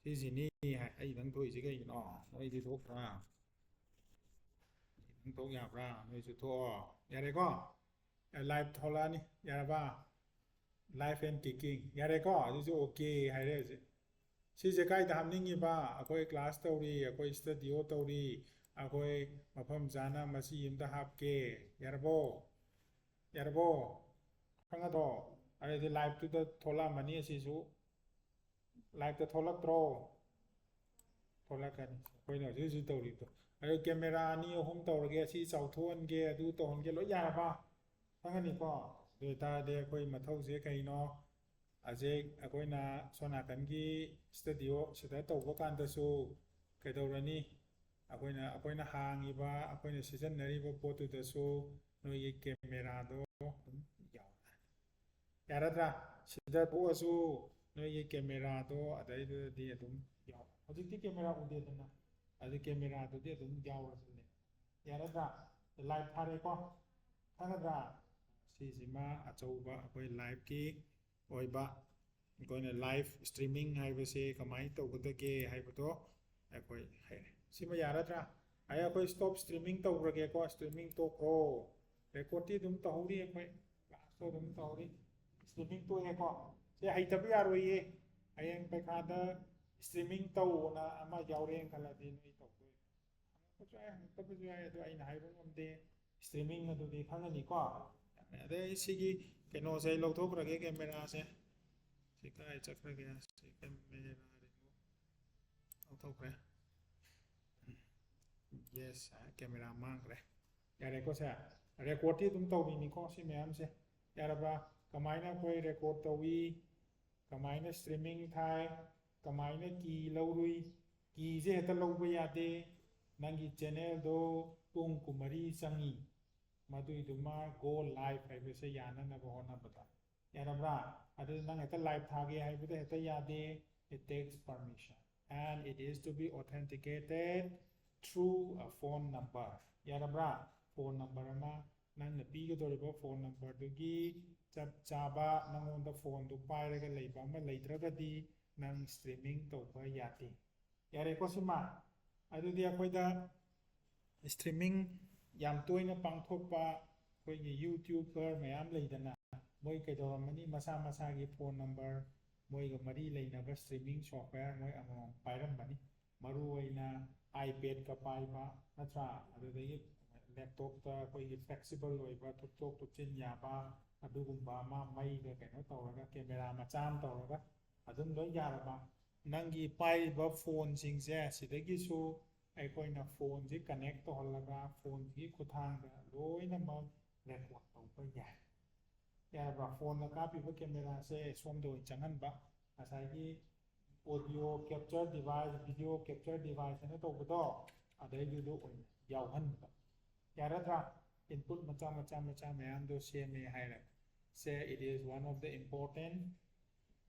ꯁꯤꯁꯤꯅꯤ ꯍꯥꯏ꯫ ꯑꯩꯗꯪ ꯊꯣꯛꯏꯁꯤ ꯀꯩꯒꯤꯅꯣ? ꯅꯣꯏꯗꯤ ꯊꯣꯛꯇ꯭ꯔꯥ? ꯑꯩꯗꯪ ꯊꯣꯛ ꯌꯥꯕ꯭ꯔꯥ? ꯅꯣꯏꯁꯨ ꯊꯣꯛꯑꯣ꯫ ꯌꯥꯔꯦꯀꯣ? ꯂꯥꯏꯚ ꯊꯣꯛꯂꯛꯑꯅꯤ꯫ ꯌꯥꯔꯕ? Live and kicking꯫ ꯌꯥꯔꯦꯀꯣ? ꯑꯗꯨꯁꯨ ꯑꯣꯀꯦ ꯍꯥꯏꯔꯦ ꯍꯧꯖꯤꯛ꯫ ꯁꯤꯁꯦ ꯀꯥꯏꯗ ꯍꯥꯞꯅꯤꯡꯉꯤꯕ? ꯑꯩꯈꯣꯏ ꯀ꯭ꯂꯥꯁ ꯇꯧꯔꯤ, ꯑꯩꯈꯣꯏ ꯁ꯭ꯇꯗꯤꯑꯣ ꯇꯧꯔꯤ, ꯑꯩꯈꯣꯏ ꯃꯐꯝ ꯆꯥꯅ ꯃꯁꯤ ꯑꯝꯇ ꯍꯥꯞꯀꯦ꯫ ꯌꯥꯔꯕꯣ? ꯌꯥꯔꯕꯣ? ꯈꯪꯉꯗ꯭ꯔꯣ? ꯑꯗꯩꯗꯤ ꯂꯥꯏꯚꯇꯨꯗ ꯊꯣꯛꯂꯛꯑꯝꯃꯅꯤ ꯑꯁꯤꯁꯨ꯫ ꯂꯥꯏꯚꯇ ꯊꯣꯛꯂꯛꯇ꯭ꯔꯣ? ꯊꯣꯛꯂꯛꯀꯅꯤ꯫ ꯑꯩꯈꯣꯏꯅ ꯍꯧꯖꯤꯛ ꯍꯧꯖꯤꯛ ꯇꯧꯔꯤꯕꯗꯣ꯫ ꯑꯗꯨ ꯀꯦꯃꯦꯔꯥ ꯑꯅꯤ ꯑꯍꯨꯝ ꯇꯧꯔꯒꯦ, ꯑꯁꯤ ꯆꯥꯎꯊꯣꯛꯍꯟꯒꯦ, ꯑꯗꯨ ꯇꯧꯍꯟꯒꯦ, ꯂꯣꯏ ꯌꯥꯔꯕ? ꯈꯪꯉꯅꯤꯀꯣ? ꯑꯗꯨ ꯑꯣꯏꯇꯥꯔꯗꯤ ꯑꯩꯈꯣꯏ ꯃꯊꯧꯁꯦ ꯀꯩꯅꯣ? ꯍꯧꯖꯤꯛ ꯑꯩꯈꯣꯏꯅ ꯁꯣꯝ ꯅꯥꯀꯟꯒꯤ ꯁ꯭ꯇꯗꯤꯑꯣ ꯁꯤꯗ ꯇꯧꯕ ꯀꯥꯟꯗꯁꯨ ꯀꯩꯗꯧꯔꯅꯤ? ꯑꯩꯈꯣꯏꯅ, ꯑꯩꯈꯣꯏꯅ ꯍꯥꯡꯉꯤꯕ, ꯑꯩꯈꯣꯏꯅ ꯁꯤꯖꯤꯟꯅꯔꯤꯕ ꯄꯣꯠꯇꯨꯗꯁꯨ ꯅꯣꯏꯒꯤ ꯀꯦꯃꯦꯔꯥꯗꯣ ꯑꯗꯨꯝ ꯌꯥꯎꯔꯦ꯫ ꯌꯥꯔꯗ꯭ꯔꯥ? ꯁꯤꯗ ꯊꯣꯛꯑꯁꯨ ꯅꯣꯏꯒꯤ ꯀꯦꯃꯦꯔꯥꯗꯣ ꯑꯗꯩꯗꯨꯗꯗꯤ ꯑꯗꯨꯝ ꯌꯥꯎꯔꯦ꯫ ꯍꯧꯖꯤꯛꯇꯤ ꯀꯦꯃꯦꯔꯥ ꯎꯗꯦꯗꯅ, ꯑꯗꯨ ꯀꯦꯃꯦꯔꯥꯗꯨꯗꯤ ꯑꯗꯨꯝ ꯌꯥꯎꯔꯁꯤꯅꯦ꯫ ꯌꯥꯔꯗ꯭ꯔꯥ? ꯂꯥꯏꯚ ꯊꯥꯔꯦꯀꯣ? ꯈꯪꯒꯗ꯭ꯔꯥ? ꯁꯤꯁꯤꯃ ꯑꯆꯧꯕ ꯑꯩꯈꯣꯏ ꯂꯥꯏꯚꯀꯤ ꯑꯣꯏꯕ, ꯑꯩꯈꯣꯏꯅ ꯂꯥꯏꯚ ꯁ꯭ꯇ꯭ꯔꯤꯃꯤꯡ ꯍꯥꯏꯕꯁꯦ ꯀꯃꯥꯏꯅ ꯇꯧꯒꯗꯒꯦ ꯍꯥꯏꯕꯗꯣ ꯑꯩꯈꯣꯏ ꯍꯩꯔꯦ꯫ ꯁꯤꯃ ꯌꯥꯔꯗ꯭ꯔꯥ? ꯑꯩ ꯑꯩꯈꯣꯏ stop streaming ꯇꯧꯈ꯭ꯔꯒꯦꯀꯣ꯫ Streaming ꯇꯣꯛꯈ꯭ꯔꯣ꯫ Record T ꯑꯗꯨꯝ ꯇꯧꯍꯧꯔꯤ ꯑꯩꯈꯣꯏ꯫ Class ꯇꯣ ꯑꯗꯨꯝ ꯇꯧꯍꯧꯔꯤ꯫ Streaming ꯇꯣꯛꯑꯦꯀꯣ꯫ ꯁꯤ ꯍꯩꯇꯕ ꯌꯥꯔꯣꯏꯌꯦ꯫ ꯍꯌꯦꯡ ꯄꯩꯈꯥꯗ streaming ꯇꯧꯑꯣꯅ ꯑꯃ ꯌꯥꯎꯔꯦꯅ ꯈꯜꯂꯗꯤ ꯅꯣꯏ ꯇꯧꯗꯣꯏ꯫ ꯍꯪꯉꯛꯄꯁꯨ ꯌꯥꯏ, ꯍꯪꯉꯛꯇꯕꯁꯨ ꯌꯥꯏ, ꯑꯗꯨ ꯑꯩꯅ ꯍꯥꯏꯕ ꯉꯝꯗꯦ꯫ Streaming ꯑꯗꯨꯗꯤ ꯈꯪꯉꯅꯤꯀꯣ꯫ ꯑꯗꯩ ꯁꯤꯒꯤ ꯀꯩꯅꯣꯁꯦ ꯑꯩ ꯂꯧꯊꯣꯛꯈ꯭ꯔꯒꯦ, camera ꯁꯦ꯫ ꯁꯤ ꯀꯥꯏ ꯆꯠꯈ꯭ꯔꯒꯦ? ꯁꯤ camera remove ꯂꯧꯊꯣꯛꯈ꯭ꯔꯦ꯫ Yes, camera ꯃꯥꯡꯈ꯭ꯔꯦ꯫ ꯌꯥꯔꯦꯀꯣ ꯁꯦ? Record ꯇꯤ ꯑꯗꯨꯝ ꯇꯧꯔꯤꯅꯤꯀꯣ ꯁꯤ ꯃꯌꯥꯝꯁꯦ꯫ ꯌꯥꯔꯕ? ꯀꯃꯥꯏꯅ ꯑꯩꯈꯣꯏ record ꯇꯧꯏ, ꯀꯃꯥꯏꯅ streaming ꯊꯥꯏ, ꯀꯃꯥꯏꯅ key ꯂꯧꯔꯨꯏ, key ꯁꯦ ꯍꯦꯛꯇ ꯂꯧꯕ ꯌꯥꯗꯦ꯫ ꯅꯪꯒꯤ channel ꯗꯣ ꯄꯨꯡ ꯀꯨꯟꯃꯔꯤ ꯆꯪꯉꯤ, ꯃꯗꯨꯏꯗꯨꯃ go live ꯍꯥꯏꯕꯁꯦ ꯌꯥꯅꯅꯕ ꯍꯣꯠꯅꯕꯗ꯫ ꯌꯥꯔꯕ꯭ꯔꯥ? ꯑꯗꯨ ꯅꯪ ꯍꯦꯛꯇ live ꯊꯥꯒꯦ ꯍꯥꯏꯕꯗ ꯍꯦꯛꯇ ꯌꯥꯗꯦ꯫ It takes permission and it is to be authenticated through a phone number. ꯌꯥꯔꯕ꯭ꯔꯥ? Phone number ꯑꯃ, ꯅꯪꯅ ꯄꯤꯒꯗꯧꯔꯤꯕ phone number ꯗꯨꯒꯤ ꯆꯞ ꯆꯥꯕ ꯅꯪꯉꯣꯟꯗ phone ꯗꯨ ꯄꯥꯏꯔꯒ ꯂꯩꯕ ꯑꯃ ꯂꯩꯇ꯭ꯔꯒꯗꯤ ꯅꯪ streaming ꯇꯧꯕ ꯌꯥꯗꯦ꯫ ꯌꯥꯔꯦꯀꯣ ꯁꯤꯃ? ꯑꯗꯨꯗꯤ ꯑꯩꯈꯣꯏꯗ streaming ꯌꯥꯝ ꯇꯣꯏꯅ ꯄꯥꯡꯊꯣꯛꯄ ꯑꯩꯈꯣꯏꯒꯤ YouTuber ꯃꯌꯥꯝ ꯂꯩꯗꯅ, ꯃꯣꯏ ꯀꯩꯗꯧꯔꯝꯃꯅꯤ? ꯃꯁꯥ ꯃꯁꯥꯒꯤ phone number, ꯃꯣꯏꯒ ꯃꯔꯤ ꯂꯩꯅꯕ streaming software ꯃꯣꯏ ꯑꯃꯃꯝ ꯄꯥꯏꯔꯝꯕꯅꯤ꯫ ꯃꯔꯨꯑꯣꯏꯅ iPad ꯀ ꯄꯥꯏꯕ ꯅꯠꯇ꯭ꯔꯥ? ꯑꯗꯨꯗꯒꯤ laptop ꯇ ꯑꯩꯈꯣꯏꯒꯤ flexible ꯑꯣꯏꯕ ꯊꯨꯞꯇꯣꯛ ꯊꯨꯞꯆꯤꯟ ꯌꯥꯕ ꯑꯗꯨꯒꯨꯝꯕ ꯑꯃ, ꯃꯩꯒ ꯀꯩꯅꯣ ꯇꯧꯔꯒ, camera ꯃꯆꯥ ꯑꯃ ꯇꯧꯔꯒ ꯑꯗꯨꯝ ꯂꯣꯏ ꯌꯥꯔꯕ꯫ ꯅꯪꯒꯤ ꯄꯥꯏꯔꯤꯕ phone ꯁꯤꯡꯁꯦ ꯁꯤꯗꯒꯤꯁꯨ ꯑꯩꯈꯣꯏꯅ phone ꯁꯤ connect ꯇꯧꯍꯜꯂꯒ phone ꯁꯤꯒꯤ ꯈꯨꯠꯊꯥꯡꯗ ꯂꯣꯏꯅꯃꯛ record ꯇꯧꯕ ꯌꯥꯏ꯫ ꯌꯥꯔꯕ꯭ꯔꯥ? Phone ꯗ ꯀꯥꯞꯄꯤꯕ camera ꯁꯦ ꯁꯣꯝꯗ ꯑꯣꯏꯅ ꯆꯪꯍꯟꯕ, ꯉꯁꯥꯏꯒꯤ audio capture device, video capture device ꯍꯥꯏꯅ ꯇꯧꯕꯗꯣ, ꯑꯗꯩꯗꯨꯗ ꯑꯣꯏꯅ ꯌꯥꯎꯍꯟꯕ꯫ ꯌꯥꯔꯗ꯭ꯔꯥ? Input ꯃꯆꯥ ꯃꯆꯥ ꯃꯆꯥ ꯃꯌꯥꯝꯗꯣ ꯁꯦꯝꯃꯦ ꯍꯥꯏꯔꯦ꯫ ꯁꯦ, it is one of the important,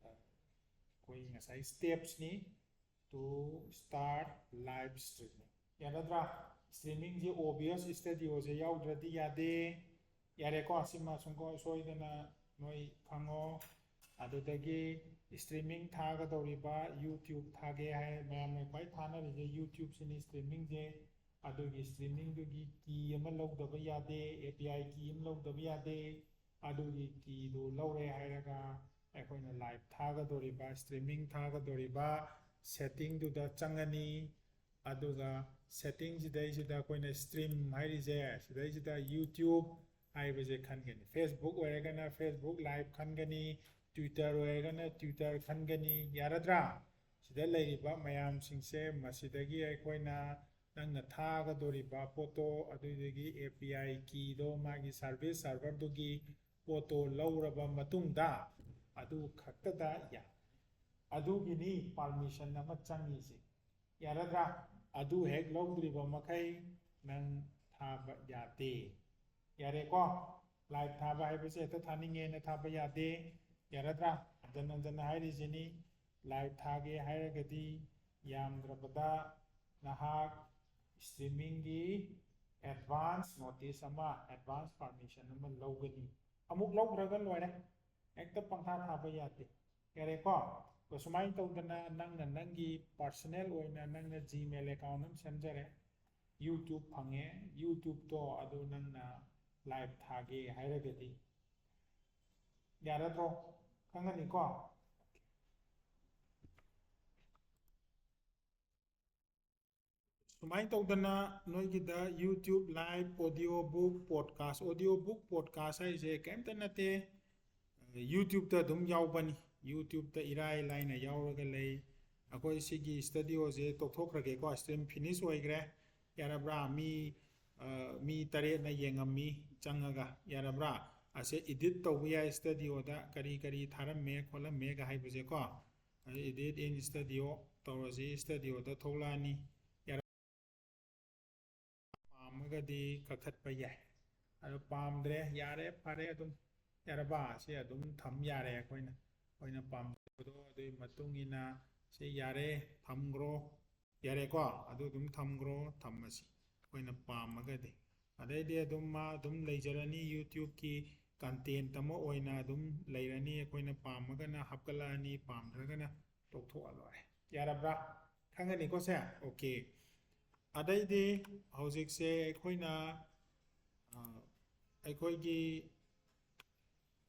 ꯑ, ꯑꯩꯈꯣꯏ ꯉꯁꯥꯏ steps ꯅꯤ to start live streaming꯫ ꯌꯥꯔꯗ꯭ꯔꯥ? Streaming say OBS Studio ꯁꯦ ꯌꯥꯎꯗ꯭ꯔꯗꯤ ꯌꯥꯗꯦ꯫ ꯌꯥꯔꯦꯀꯣ, ꯁꯤꯃ ꯁꯨꯡꯁꯣꯏ ꯁꯣꯏꯗꯅ ꯅꯣꯏ ꯈꯪꯉꯣ꯫ ꯑꯗꯨꯗꯒꯤ streaming ꯊꯥꯒꯗꯧꯔꯤꯕ, YouTube ꯊꯥꯒꯦ ꯍꯥꯏ ꯃꯌꯥꯝꯅ ꯈ꯭ꯋꯥꯏ ꯊꯥꯅꯔꯤꯁꯦ YouTube ꯁꯤꯅꯤ꯫ Streaming ꯁꯦ ꯑꯗꯨꯒꯤ streamingꯗꯨꯒꯤ key ꯑꯃ ꯂꯧꯗꯕ ꯌꯥꯗꯦ, API key ꯑꯃ ꯂꯧꯗꯕ ꯌꯥꯗꯦ꯫ ꯑꯗꯨꯒꯤ keyꯗꯨ ꯂꯧꯔꯦ ꯍꯥꯏꯔꯒ ꯑꯩꯈꯣꯏꯅ live ꯊꯥꯒꯗꯧꯔꯤꯕ, streaming ꯊꯥꯒꯗꯧꯔꯤꯕ settingꯗꯨꯗ ꯆꯪꯉꯅꯤ꯫ ꯑꯗꯨꯒ setting ꯁꯤꯗꯩꯁꯤꯗ ꯑꯩꯈꯣꯏꯅ stream ꯍꯥꯏꯔꯤꯁꯦ, ꯁꯤꯗꯩꯁꯤꯗ YouTube ꯍꯥꯏꯕꯁꯦ ꯈꯟꯒꯅꯤ꯫ Facebook ꯑꯣꯏꯔꯒꯅ Facebook live ꯈꯟꯒꯅꯤ, Twitter ꯑꯣꯏꯔꯒꯅ Twitter ꯈꯟꯒꯅꯤ꯫ ꯌꯥꯔꯗ꯭ꯔꯥ? ꯁꯤꯗ ꯂꯩꯔꯤꯕ ꯃꯌꯥꯝꯁꯤꯡꯁꯦ, ꯃꯁꯤꯗꯒꯤ ꯑꯩꯈꯣꯏꯅ ꯅꯪꯅ ꯊꯥꯒꯗꯧꯔꯤꯕ ꯄꯣꯠꯇꯣ, ꯑꯗꯨꯗꯒꯤ API keyꯗꯣ, ꯃꯥꯒꯤ service serverꯗꯨꯒꯤ ꯄꯣꯠꯇꯣ ꯂꯧꯔꯕ ꯃꯇꯨꯡꯗ, ꯑꯗꯨ ꯈꯛꯇꯗ ꯌꯥ-, ꯑꯗꯨꯒꯤꯅꯤ permission ꯑꯃ ꯆꯪꯉꯤꯁꯦ꯫ ꯌꯥꯔꯗ꯭ꯔꯥ? ꯑꯗꯨ ꯍꯦꯛ ꯂꯧꯗ꯭ꯔꯤꯕ ꯃꯈꯩ ꯅꯪ ꯊꯥꯕ ꯌꯥꯗꯦ꯫ ꯌꯥꯔꯦꯀꯣ? Live ꯊꯥꯕ ꯍꯥꯏꯕꯁꯦ ꯍꯦꯛꯇ ꯊꯥꯅꯤꯡꯉꯦꯅ ꯊꯥꯕ ꯌꯥꯗꯦ꯫ ꯌꯥꯔꯗ꯭ꯔꯥ? ꯍꯟꯖꯟ ꯍꯟꯖꯟꯅ ꯍꯥꯏꯔꯤꯁꯤꯅꯤ, live ꯊꯥꯒꯦ ꯍꯥꯏꯔꯒꯗꯤ ꯌꯥꯝꯗ꯭ꯔꯕꯗ ꯅꯍꯥꯛ streamingꯒꯤ advance notice ꯑꯃ, advance permission ꯑꯃ ꯂꯧꯒꯅꯤ꯫ ꯑꯃꯨꯛ ꯂꯧꯈ꯭ꯔꯒ ꯂꯣꯏꯔꯦ, ꯍꯦꯛꯇ ꯄꯪꯊꯥ ꯊꯥꯕ ꯌꯥꯗꯦ꯫ ꯌꯥꯔꯦꯀꯣ? ꯑꯗꯣ ꯁꯨꯃꯥꯏꯅ ꯇꯧꯗꯅ ꯅꯪꯅ ꯅꯪꯒꯤ personal ꯑꯣꯏꯅ ꯅꯪꯅ Gmail account ꯑꯃ ꯁꯦꯝꯖꯔꯦ, YouTube ꯐꯪꯉꯦ, YouTubeꯇꯣ ꯑꯗꯨ ꯅꯪꯅ live ꯊꯥꯒꯦ ꯍꯥꯏꯔꯒꯗꯤ꯫ ꯌꯥꯔꯗ꯭ꯔꯣ? ꯈꯪꯉꯅꯤꯀꯣ? ꯁꯨꯃꯥꯏꯅ ꯇꯧꯗꯅ ꯅꯣꯏꯒꯤꯗ YouTube live, audio book, podcast, audio book, podcast ꯍꯥꯏꯁꯦ ꯀꯔꯤꯝꯇ ꯅꯠꯇꯦ, YouTubeꯇ ꯑꯗꯨꯝ ꯌꯥꯎꯕꯅꯤ꯫ YouTubeꯇ ꯏꯔꯥꯏ ꯂꯥꯏꯅ ꯌꯥꯎꯔꯒ ꯂꯩ꯫ ꯑꯩꯈꯣꯏ ꯁꯤꯒꯤ studioꯁꯦ ꯇꯣꯛꯊꯣꯛꯈ꯭ꯔꯒꯦꯀꯣ, stream finish ꯑꯣꯏꯈ꯭ꯔꯦ꯫ ꯌꯥꯔꯕ꯭ꯔꯥ? ꯃꯤ, ꯑ, ꯃꯤ ꯇꯔꯦꯠꯅ ꯌꯦꯡꯉꯝꯃꯤ ꯆꯪꯉꯒ꯫ ꯌꯥꯔꯕ꯭ꯔꯥ? ꯑꯁꯦ edit ꯇꯧꯕ ꯌꯥꯏ studioꯗ, ꯀꯔꯤ ꯀꯔꯤ ꯊꯥꯔꯝꯃꯦ ꯈꯣꯠꯂꯝꯃꯦꯒ ꯍꯥꯏꯕꯁꯦꯀꯣ꯫ ꯑꯗꯨ edit in studio ꯇꯧꯔꯁꯤ, studioꯗ ꯊꯣꯛꯂꯛꯑꯅꯤ꯫ ꯌꯥꯔ-, ꯄꯥꯝꯃꯒꯗꯤ ꯀꯛꯊꯠꯄ ꯌꯥꯏ꯫ ꯑꯗꯣ ꯄꯥꯝꯗ꯭ꯔꯦ, ꯌꯥꯔꯦ, ꯐꯔꯦ, ꯑꯗꯨꯝ ꯌꯥꯔꯕ? ꯁꯤ ꯑꯗꯨꯝ ꯊꯝ ꯌꯥꯔꯦ ꯑꯩꯈꯣꯏꯅ, ꯑꯩꯈꯣꯏꯅ ꯄꯥꯝꯖꯕꯗꯣ꯫ ꯑꯗꯨꯒꯤ ꯃꯇꯨꯡ ꯏꯟꯅ ꯁꯤ ꯌꯥꯔꯦ, ꯊꯝꯈ꯭ꯔꯣ꯫ ꯌꯥꯔꯦꯀꯣ? ꯑꯗꯨ ꯑꯗꯨꯝ ꯊꯝꯈ꯭ꯔꯣ, ꯊꯝꯃꯁꯤ ꯑꯩꯈꯣꯏꯅ ꯄꯥꯝꯃꯒꯗꯤ꯫ ꯑꯗꯩꯗꯤ ꯑꯗꯨꯝ ꯃꯥ ꯑꯗꯨꯝ ꯂꯩꯖꯔꯅꯤ, YouTubeꯀꯤ content ꯑꯃ ꯑꯣꯏꯅ ꯑꯗꯨꯝ ꯂꯩꯔꯅꯤ꯫ ꯑꯩꯈꯣꯏꯅ ꯄꯥꯝꯃꯒꯅ ꯍꯥꯞꯀꯠꯂꯛꯑꯅꯤ, ꯄꯥꯝꯗ꯭ꯔꯒꯅ ꯇꯣꯛꯊꯣꯛꯑ ꯂꯣꯏꯔꯦ꯫ ꯌꯥꯔꯕ꯭ꯔꯥ? ꯈꯪꯉꯅꯤꯀꯣ ꯁꯦ? OK꯫ ꯑꯗꯩꯗꯤ ꯍꯧꯖꯤꯛꯁꯦ ꯑꯩꯈꯣꯏꯅ ꯑ, ꯑꯩꯈꯣꯏꯒꯤ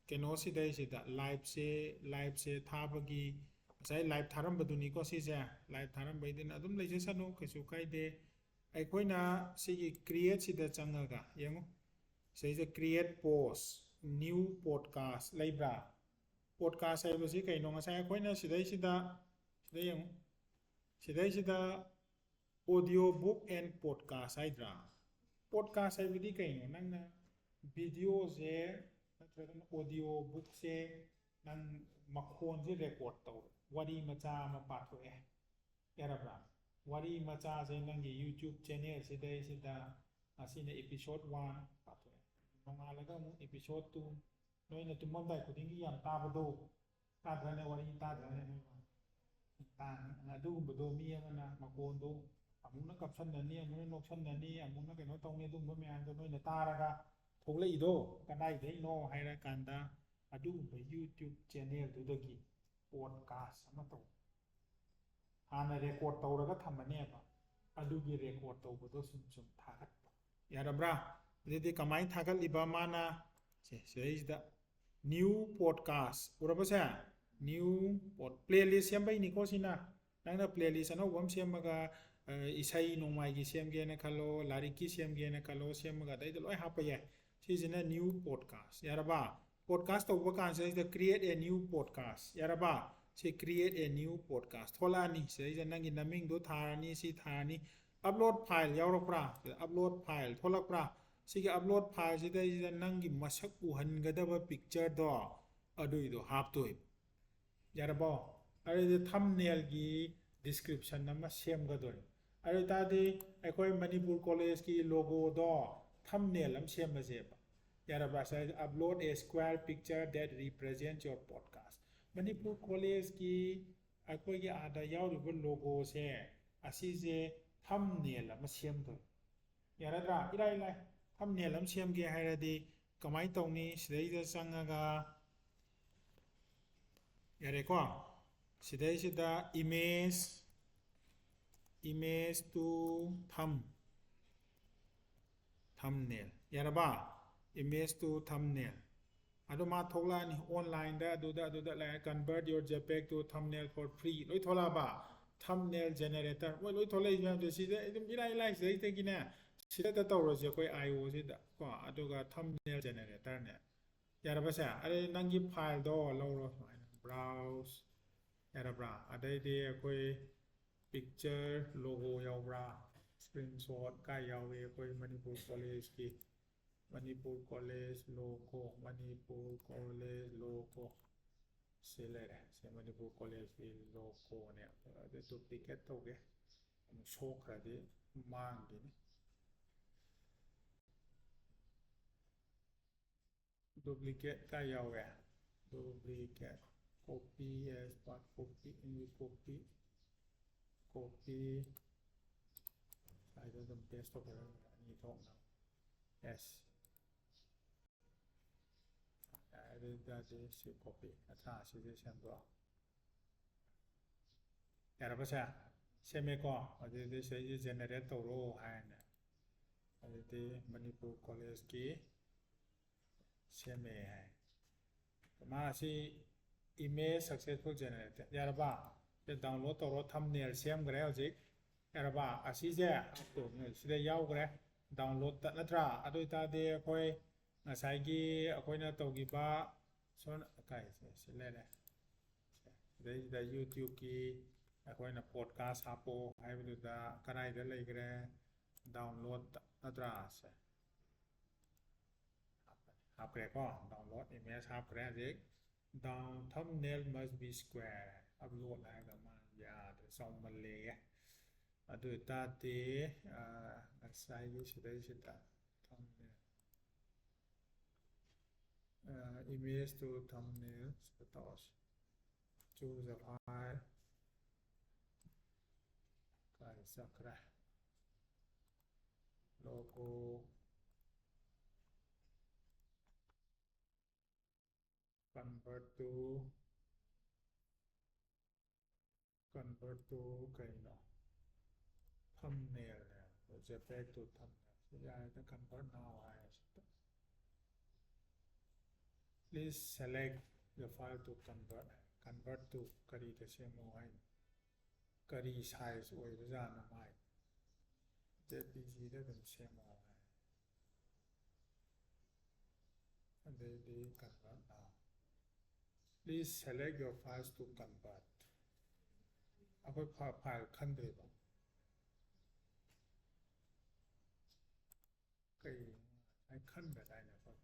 ꯀꯩꯅꯣꯁꯤꯗꯩꯁꯤꯗ ꯂꯥꯏꯞꯁꯦ ꯂꯥꯏꯞꯁꯦ ꯊꯥꯕꯒꯤ ꯉꯁꯥꯏ ꯂꯥꯏꯞ ꯊꯥꯔꯝꯕꯗꯨꯅꯤꯀꯣ ꯁꯤꯁꯦ꯫ ꯂꯥꯏꯞ ꯊꯥꯔꯝꯕꯩꯗꯨꯅ ꯑꯗꯨꯝ ꯂꯩꯖꯁꯅꯨ, ꯀꯩꯁꯨ ꯀꯥꯏꯗꯦ꯫ ꯑꯩꯈꯣꯏꯅ ꯁꯤꯒꯤ ꯀ꯭ꯔꯤꯌꯦꯠꯁꯤꯗ ꯆꯪꯉꯒ ꯌꯦꯡꯉꯨ, ꯁꯤꯗꯩꯁꯤꯗ ꯀ꯭ꯔꯤꯌꯦꯠ ꯄꯣꯁ, ꯅ꯭ꯌꯨ ꯄꯣꯗꯀꯥꯁ ꯂꯩꯕ꯭ꯔꯥ? ꯄꯣꯗꯀꯥꯁ ꯍꯥꯏꯕꯁꯤ ꯀꯩꯅꯣ? ꯉꯁꯥꯏ ꯑꯩꯈꯣꯏꯅ ꯁꯤꯗꯩꯁꯤꯗ ꯁꯤꯗ ꯌꯦꯡꯉꯨ, ꯁꯤꯗꯩꯁꯤꯗ audio book and podcast ꯍꯥꯏꯗ꯭ꯔꯥ? ꯄꯣꯗꯀꯥꯁ ꯍꯥꯏꯕꯗꯤ ꯀꯩꯅꯣ? ꯅꯪꯅ ꯚꯤꯗꯤꯑꯣꯁꯦ ꯅꯠꯇ꯭ꯔꯒꯅ ꯑꯣꯗꯤꯑꯣ ꯕꯨꯛꯁꯦ ꯅꯪ ꯃꯈꯣꯟꯁꯦ ꯔꯦꯀꯣꯔꯠ ꯇꯧꯔꯣ꯫ ꯋꯥꯔꯤ ꯃꯆꯥ ꯑꯃ ꯄꯥꯊꯣꯛꯑꯦ, ꯌꯥꯔꯕ꯭ꯔꯥ? ꯋꯥꯔꯤ ꯃꯆꯥꯁꯦ ꯅꯪꯒꯤ YouTube ꯆꯦꯅꯦꯜꯁꯤꯗꯩꯁꯤꯗ, ꯑꯁꯤꯅ episode one ꯄꯥꯊꯣꯛꯑꯦ꯫ ꯅꯣꯡꯉꯥꯜꯂꯒ ꯑꯃꯨꯛ episode two, ꯅꯣꯏꯅ ꯇꯨꯝꯃꯝꯗꯥꯏ ꯈꯨꯗꯤꯡꯒꯤ ꯌꯥꯝ ꯇꯥꯕꯗꯣ, ꯇꯥꯗ꯭ꯔꯅꯦ? ꯋꯥꯔꯤ ꯇꯥꯗ꯭ꯔꯅꯦ? ꯇꯥ-, ꯑꯗꯨꯒꯨꯝꯕꯗꯣ ꯃꯤ ꯑꯃꯅ ꯃꯈꯣꯟꯗꯣ ꯑꯃꯨꯛꯅ ꯀꯞꯁꯟꯅꯅꯤ, ꯑꯃꯨꯛꯅ ꯅꯣꯛꯁꯟꯅꯅꯤ, ꯑꯃꯨꯛꯅ ꯀꯩꯅꯣ ꯇꯧꯅꯤ, ꯑꯗꯨꯒꯨꯝꯕ ꯃꯌꯥꯝꯗꯣ ꯅꯣꯏꯅ ꯇꯥꯔꯒ ꯊꯣꯛꯂꯛꯏꯗꯣ ꯀꯗꯥꯏꯗꯩꯅꯣ ꯍꯥꯏꯔꯀꯥꯟꯗ ꯑꯗꯨꯒꯨꯝꯕ YouTube ꯆꯦꯅꯦꯜꯗꯨꯗꯒꯤ ꯄꯣꯗꯀꯥꯁ ꯑꯃ ꯇꯧ꯫ ꯍꯥꯟꯅ ꯔꯦꯀꯣꯔꯠ ꯇꯧꯔꯒ ꯊꯝꯃꯅꯦꯕ, ꯑꯗꯨꯒꯤ ꯔꯦꯀꯣꯔꯠ ꯇꯧꯕꯗꯣ ꯁꯨꯝ ꯁꯨꯝ ꯊꯥꯒꯠꯄ꯫ ꯌꯥꯔꯕ꯭ꯔꯥ? ꯑꯗꯨꯗꯤ ꯀꯃꯥꯏꯅ ꯊꯥꯒꯠꯂꯤꯕ ꯃꯥꯅ? ꯁꯦ, ꯁꯤꯗꯩꯁꯤꯗ ꯅ꯭ꯌꯨ ꯄꯣꯗꯀꯥꯁ ꯎꯔꯕꯁꯦ? ꯅ꯭ꯌꯨ ꯄꯣꯗ ꯄ꯭ꯂꯦꯂꯤꯁ ꯁꯦꯝꯕꯩꯅꯤꯀꯣ ꯁꯤꯅ꯫ ꯅꯪꯅ ꯄ꯭ꯂꯦꯂꯤꯁ ꯑꯅꯧꯕ ꯑꯃ ꯁꯦꯝꯃꯒ ꯑ, ꯏꯁꯩ ꯅꯣꯡꯃꯥꯏꯒꯤ ꯁꯦꯝꯒꯦꯅ ꯈꯜꯂꯣ, ꯂꯥꯏꯔꯤꯛꯀꯤ ꯁꯦꯝꯒꯦꯅ ꯈꯜꯂꯣ, ꯁꯦꯝꯃꯒ ꯑꯗꯩꯗ ꯂꯣꯏ ꯍꯥꯞꯄ ꯌꯥꯏ꯫ ꯁꯤꯁꯤꯅ ꯅ꯭ꯌꯨ ꯄꯣꯗꯀꯥꯁ, ꯌꯥꯔꯕ? ꯄꯣꯗꯀꯥꯁ ꯇꯧꯕ ꯀꯥꯟꯁꯤꯗꯩꯁꯤꯗ create a new podcast, ꯌꯥꯔꯕ? ꯁꯤ create a new podcast ꯊꯣꯛꯂꯛꯑꯅꯤ꯫ ꯁꯤꯗꯩꯁꯤꯗ ꯅꯪꯒꯤ ꯅꯃꯤꯡꯗꯣ ꯊꯥꯔꯅꯤ, ꯁꯤ ꯊꯥꯔꯅꯤ꯫ ꯑꯞꯂꯣꯗ ꯐꯥꯏꯜ ꯌꯥꯎꯔꯛꯄ꯭ꯔꯥ? ꯁꯤꯗ ꯑꯞꯂꯣꯗ ꯐꯥꯏꯜ ꯊꯣꯛꯂꯛꯄ꯭ꯔꯥ? ꯁꯤꯒꯤ ꯑꯞꯂꯣꯗ ꯐꯥꯏꯜꯁꯤꯗꯩꯁꯤꯗ ꯅꯪꯒꯤ ꯃꯁꯛ ꯎꯍꯟꯒꯗꯕ ꯄꯤꯛꯆꯔꯗꯣ ꯑꯗꯨꯏꯗꯣ ꯍꯥꯞꯇꯣꯏꯕ꯫ ꯌꯥꯔꯕꯣ? ꯑꯗꯨꯗꯤ ꯊꯝꯅꯦꯜꯒꯤ ꯗꯤꯁꯀ꯭ꯔꯤꯞꯁꯟ ꯑꯃ ꯁꯦꯝꯒꯗꯣꯏꯅꯤ꯫ ꯑꯗꯨ ꯑꯣꯏꯇꯥꯔꯗꯤ ꯑꯩꯈꯣꯏ ꯃꯅꯤꯄꯨꯔ ꯀꯣꯂꯦꯖꯀꯤ ꯂꯣꯒꯣꯗꯣ ꯊꯝꯅꯦꯜ ꯑꯃ ꯁꯦꯝꯃꯁꯦꯕ꯫ ꯌꯥꯔꯕ꯭ꯔꯥ? ꯁꯤꯗ upload a square picture that represents your podcast. Manipur ꯀꯣꯂꯦꯖꯀꯤ ꯑꯩꯈꯣꯏꯒꯤ ꯑꯥꯗ ꯌꯥꯎꯔꯤꯕ ꯂꯣꯒꯣꯁꯦ, ꯑꯁꯤꯁꯦ ꯊꯝꯅꯦꯜ ꯑꯃ ꯁꯦꯝꯗꯣꯏꯅꯤ꯫ ꯌꯥꯔꯗ꯭ꯔꯥ? ꯏꯔꯥꯏ ꯂꯥꯏ꯫ ꯊꯝꯅꯦꯜ ꯑꯃ ꯁꯦꯝꯒꯦ ꯍꯥꯏꯔꯗꯤ ꯀꯃꯥꯏꯅ ꯇꯧꯅꯤ? ꯁꯤꯗꯩꯗ ꯆꯪꯉꯒ, ꯌꯥꯔꯦꯀꯣ? ꯁꯤꯗꯩꯁꯤꯗ image, image to thumb, thumbnail, ꯌꯥꯔꯕ? Image to thumbnail. ꯑꯗꯣ ꯃꯥ ꯊꯣꯛꯂꯛꯑꯅꯤ, online ꯗ ꯑꯗꯨꯗ ꯑꯗꯨꯗ ꯂꯩꯔꯦ, "Convert your JPEG to thumbnail for free" ꯂꯣꯏ ꯊꯣꯛꯂꯛꯑꯕ? Thumbnail generator, ꯃꯣꯏ ꯂꯣꯏ ꯊꯣꯛꯂꯛꯏ ꯃꯌꯥꯝꯁꯦ꯫ ꯁꯤꯗ ꯑꯗꯨꯝ ꯏꯔꯥꯏ ꯂꯥꯏ ꯁꯤꯗꯩꯗꯒꯤꯅꯦ, ꯁꯤꯗ ꯇꯧꯔꯁꯦ ꯑꯩꯈꯣꯏ I O ꯁꯤꯗ ꯀꯣ, ꯑꯗꯨꯒ thumbnail generator ꯅꯦ꯫ ꯌꯥꯔꯕꯁꯦ? ꯑꯗꯩ ꯅꯪꯒꯤ file ꯗꯣ ꯂꯧꯔꯣ, ꯁꯨꯃꯥꯏꯅ browse, ꯌꯥꯔꯕ꯭ꯔꯥ? ꯑꯗꯩꯗꯤ ꯑꯩꯈꯣꯏ picture logo ꯌꯥꯎꯕ꯭ꯔꯥ? Screenshot ꯀꯥꯏ ꯌꯥꯎꯏ? ꯑꯩꯈꯣꯏ ꯃꯅꯤꯄꯨꯔ college ꯀꯤ, Manipur college logo, Manipur college logo꯫ ꯁꯤ ꯂꯩꯔꯦ꯫ ꯁꯤ ꯃꯅꯤꯄꯨꯔ college ꯀꯤ logo ꯅꯦ꯫ ꯑꯗꯨ duplicate ꯇꯧꯒꯦ꯫ ꯑꯃꯨꯛ ꯁꯣꯛꯈ꯭ꯔꯗꯤ ꯃꯥꯡꯈꯤꯅꯤ꯫ Duplicate ꯀꯥꯏ ꯌꯥꯎꯋꯦ? Duplicate, copy as part, copy, copy, copy꯫ ꯁ꯭ꯋꯥꯏꯗ ꯑꯗꯨꯝ paste ꯇꯧꯈ꯭ꯔꯒ ꯑꯅꯤ ꯊꯣꯛꯅ꯫ Yes꯫ ꯑꯗꯨ ꯑꯣꯏꯇꯥꯔꯗꯤ ꯁꯤ copy ꯅꯠꯇ꯭ꯔꯥ? ꯁꯤꯁꯦ ꯁꯦꯝꯗꯣꯛꯑꯣ꯫ ꯌꯥꯔꯕꯁꯦ? ꯁꯦꯝꯃꯦꯀꯣ꯫ ꯑꯗꯨꯗꯤ ꯁꯤꯗꯩꯁꯦ generate ꯇꯧꯔꯣ ꯍꯥꯏꯔꯅꯦ꯫ ꯑꯗꯨꯗꯤ ꯃꯅꯤꯄꯨꯔ college ꯀꯤ ꯁꯦꯝꯃꯦ ꯍꯥꯏ꯫ ꯃꯥ ꯁꯤ image successful generated꯫ ꯌꯥꯔꯕ? ꯁꯤ download ꯇꯧꯔꯣ, thumbnail ꯁꯦꯝꯈ꯭ꯔꯦ ꯍꯧꯖꯤꯛ꯫ ꯌꯥꯔꯕ? ꯑꯁꯤꯁꯦ ꯁꯤꯗ ꯌꯥꯎꯈ꯭ꯔꯦ download ꯇ, ꯅꯠꯇ꯭ꯔꯥ? ꯑꯗꯨ ꯑꯣꯏꯇꯥꯔꯗꯤ ꯑꯩꯈꯣꯏ ꯉꯁꯥꯏꯒꯤ ꯑꯩꯈꯣꯏꯅ ꯇꯧꯈꯤꯕ ꯁꯣꯝ ꯀꯥꯏꯁꯦ ꯁꯤ ꯂꯩꯔꯦ꯫ ꯁꯤꯗꯩꯁꯤꯗ YouTube ꯀꯤ ꯑꯩꯈꯣꯏꯅ podcast ꯍꯥꯞꯄꯣ ꯍꯥꯏꯕꯗꯨꯗ ꯀꯗꯥꯏꯗ ꯂꯩꯈ꯭ꯔꯦ? Download ꯇ, ꯅꯠꯇ꯭ꯔꯥ? ꯁꯦ꯫ ꯍꯥꯞꯈ꯭ꯔꯦꯀꯣ꯫ Download image ꯍꯥꯞꯈ꯭ꯔꯦ ꯍꯧꯖꯤꯛ꯫ Down, thumbnail must be square꯫ Upload ꯍꯥꯏꯔꯒ ꯃꯥ ꯌꯥꯗ꯭ꯔꯦ, ꯆꯥꯎꯃꯜꯂꯦꯌꯦ꯫ ꯑꯗꯨ ꯑꯣꯏꯇꯥꯔꯗꯤ, ꯑ, ꯉꯁꯥꯏꯒꯤ ꯁꯤꯗꯩꯁꯤꯗ thumbnail, ꯑ, image to thumbnail ꯁꯤꯗ ꯇꯧꯔꯁꯤ꯫ Choose a file꯫ ꯀꯥꯏ ꯆꯠꯈ꯭ꯔꯦ? Logo꯫ Convert to, convert to ꯀꯩꯅꯣ? Thumbnail ꯅꯦ꯫ JPEG to thumbnail꯫ ꯁꯤ ꯌꯥꯔꯦꯗ, convert now ꯍꯥꯏꯔꯁꯤ꯫ Please select your file to convert꯫ Convert to ꯀꯔꯤꯗ ꯁꯦꯝꯃꯣ ꯍꯥꯏꯅꯣ? ꯀꯔꯤ size ꯑꯣꯏꯕꯖꯥꯠꯅꯣ ꯃꯥꯏ? JPG ꯗ ꯑꯗꯨꯝ ꯁꯦꯝꯃꯣ ꯍꯥꯏ꯫ ꯑꯗꯩꯗꯤ convert now꯫ Please select your files to convert꯫ ꯑꯩꯈꯣꯏ ꯐ-, file ꯈꯟꯗ꯭ꯔꯤꯕ꯫ ꯀꯩ, ꯑꯩ ꯈꯟꯒꯗꯥꯏꯅꯦ ꯑꯩꯈꯣꯏ꯫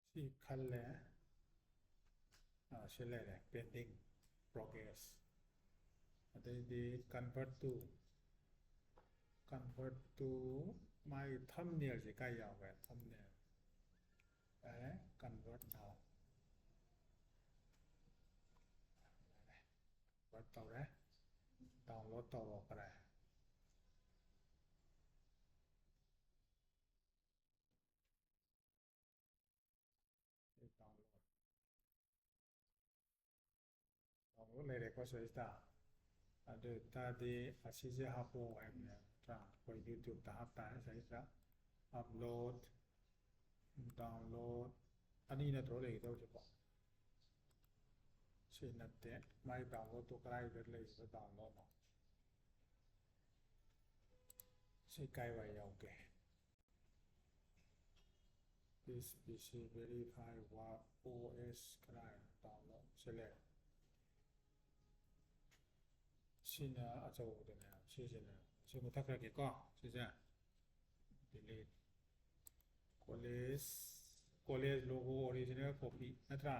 ꯁꯤ ꯈꯜꯂꯦ꯫ ꯑꯥ, ꯁꯤ ꯂꯩꯔꯦ, pending, progress꯫ ꯑꯗꯩꯗꯤ convert to, convert to ꯃꯥꯒꯤ thumbnail ꯁꯦ ꯀꯥꯏ ꯌꯥꯎꯈ꯭ꯔꯦ? Thumbnail꯫ ꯌꯥꯔꯦ, convert now꯫ Convert ꯇꯧꯔꯦ꯫ Download ꯇꯧꯔꯛꯈ꯭ꯔꯦ꯫ Download꯫ Download ꯂꯩꯔꯦꯀꯣ ꯁꯤꯗꯩꯁꯤꯗ꯫ ꯑꯗꯨ ꯑꯣꯏ ꯇꯥꯔꯗꯤ ꯑꯁꯤꯁꯦ ꯍꯥꯞꯄꯛꯑꯣ ꯍꯥꯏꯕꯅꯦ ꯅꯠꯇ꯭ꯔꯥ? ꯑꯩꯈꯣꯏ YouTube ꯇ ꯍꯥꯞ ꯇꯥꯔꯦ ꯁꯤꯗꯩꯁꯤꯗ꯫ Upload, download ꯑꯅꯤ ꯅꯠꯇ꯭ꯔꯣ ꯂꯩꯒꯗꯧꯁꯤꯕꯣ? ꯁꯤ ꯅꯠꯇꯦ꯫ ꯃꯥꯏ download ꯇꯣ ꯀꯗꯥꯏꯗ ꯂꯩꯔꯤꯕ download ꯅꯣ? ꯁꯤ ꯀꯥꯏ ꯋꯥꯏ ꯌꯥꯎꯒꯦ? This PC verify what OS ꯀꯗꯥꯏ download ꯁꯤ ꯂꯩꯔꯦ꯫ ꯁꯤꯅ ꯑꯆꯧꯕꯗꯨꯅꯦ, ꯁꯤꯁꯤꯅ, ꯁꯤ ꯃꯨꯊꯠꯈ꯭ꯔꯒꯦꯀꯣ, ꯁꯤꯁꯦ꯫ Delete꯫ College, college logo original copy ꯅꯠꯇ꯭ꯔꯥ?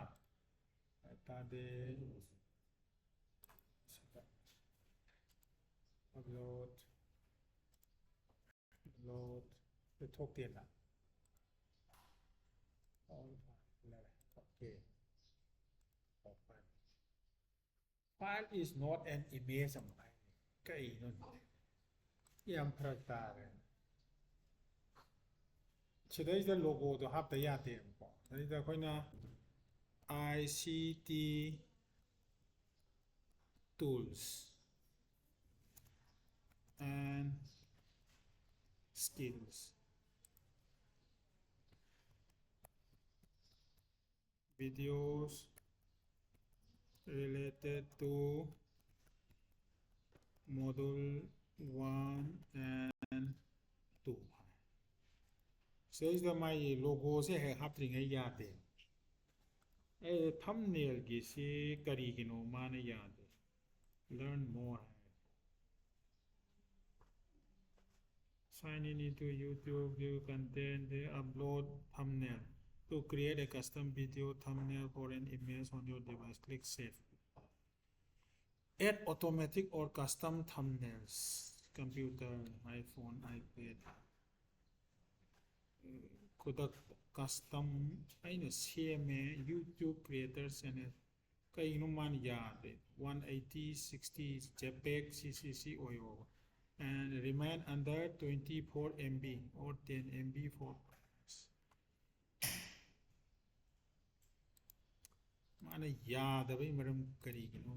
ꯑꯗꯨ ꯇꯥꯔꯗꯤ ꯁꯤꯗ upload, upload ꯁꯤ ꯊꯣꯛꯇꯦꯅ꯫ All file ꯂꯩꯔꯦ꯫ Okay꯫ Open꯫ File is not an image ꯑꯃꯨꯛ ꯍꯥꯏ꯫ ꯀꯩꯅꯣꯅꯦ? ꯌꯥꯝ ꯐꯔꯛ ꯇꯥꯔꯦ꯫ ꯁꯤꯗꯩꯁꯤꯗ logo ꯗꯣ ꯍꯥꯞꯇ ꯌꯥꯗꯦꯕꯀꯣ꯫ ꯑꯗꯩꯗ ꯑꯩꯈꯣꯏꯅ I C T tools and skills, videos related to module one and two. ꯁꯤꯗꯩꯁꯤꯗ ꯃꯥꯒꯤ logoꯁꯦ ꯍꯦꯛ ꯍꯥꯞꯇ꯭ꯔꯤꯉꯩ ꯌꯥꯗꯦ꯫ ꯑꯩ thumbnailꯒꯤꯁꯤ ꯀꯔꯤꯒꯤꯅꯣ ꯃꯥꯅ ꯌꯥꯗꯦ? Learn more high. Sign in into YouTube, view content, upload thumbnail. To create a custom video thumbnail for an image on your device, click save. Add automatic or custom thumbnails. Computer, iPhone, iPad. ꯈꯨꯗꯛ custom ꯑꯩꯅ ꯁꯦꯝꯃꯦ YouTube creator channel꯫ ꯀꯩꯒꯤꯅꯣ ꯃꯥꯅ ꯌꯥꯗꯦ? One eighty, sixty, JPEG, CCC ꯑꯣꯏꯌꯣ꯫ And remain under twenty-four MB or ten MB for ꯃꯥꯅ ꯌꯥꯗꯕꯩ ꯃꯔꯝ ꯀꯔꯤꯒꯤꯅꯣ?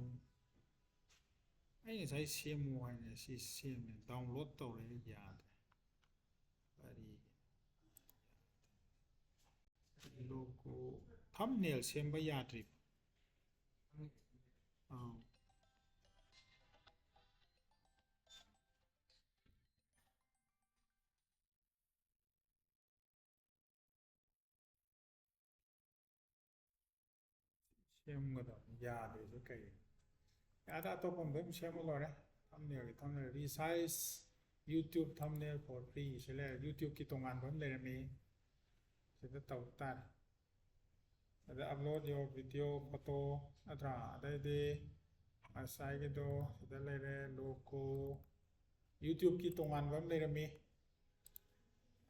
ꯑꯩ ꯉꯁꯥꯏ ꯁꯦꯝꯃꯨ ꯍꯥꯏꯅ ꯁꯤ ꯁꯦꯝꯃꯦ, download ꯇꯧꯔꯦ, ꯌꯥꯗ꯭ꯔꯦ꯫ ꯀꯔꯤꯒꯤꯅꯣ? Logo, thumbnail ꯁꯦꯝꯕ ꯌꯥꯗ꯭ꯔꯤꯕ? ꯑꯥ꯫ ꯁꯦꯝꯒꯗꯕꯅꯤ, ꯌꯥꯗ꯭ꯔꯤꯁꯦ ꯀꯩꯒꯤꯅꯣ? ꯌꯥꯗ, ꯑꯇꯣꯞꯄ ꯑꯃꯗ ꯑꯗꯨꯝ ꯁꯦꯝꯃ ꯂꯣꯏꯔꯦ꯫ Thumbnailꯒꯤ thumbnail, resize YouTube thumbnail for free ꯁꯤ ꯂꯩꯔꯦ꯫ YouTubeꯀꯤ ꯇꯣꯉꯥꯟꯕ ꯑꯃ ꯂꯩꯔꯝꯃꯤ, ꯁꯤꯗ ꯇꯧ ꯇꯥꯔꯦ꯫ ꯑꯗ upload your video, photo ꯅꯠꯇ꯭ꯔꯥ? ꯑꯗꯩꯗꯤ ꯉꯁꯥꯏꯒꯤꯗꯣ ꯁꯤꯗ ꯂꯩꯔꯦ, logo꯫ YouTubeꯀꯤ ꯇꯣꯉꯥꯟꯕ ꯑꯃ ꯂꯩꯔꯝꯃꯤ,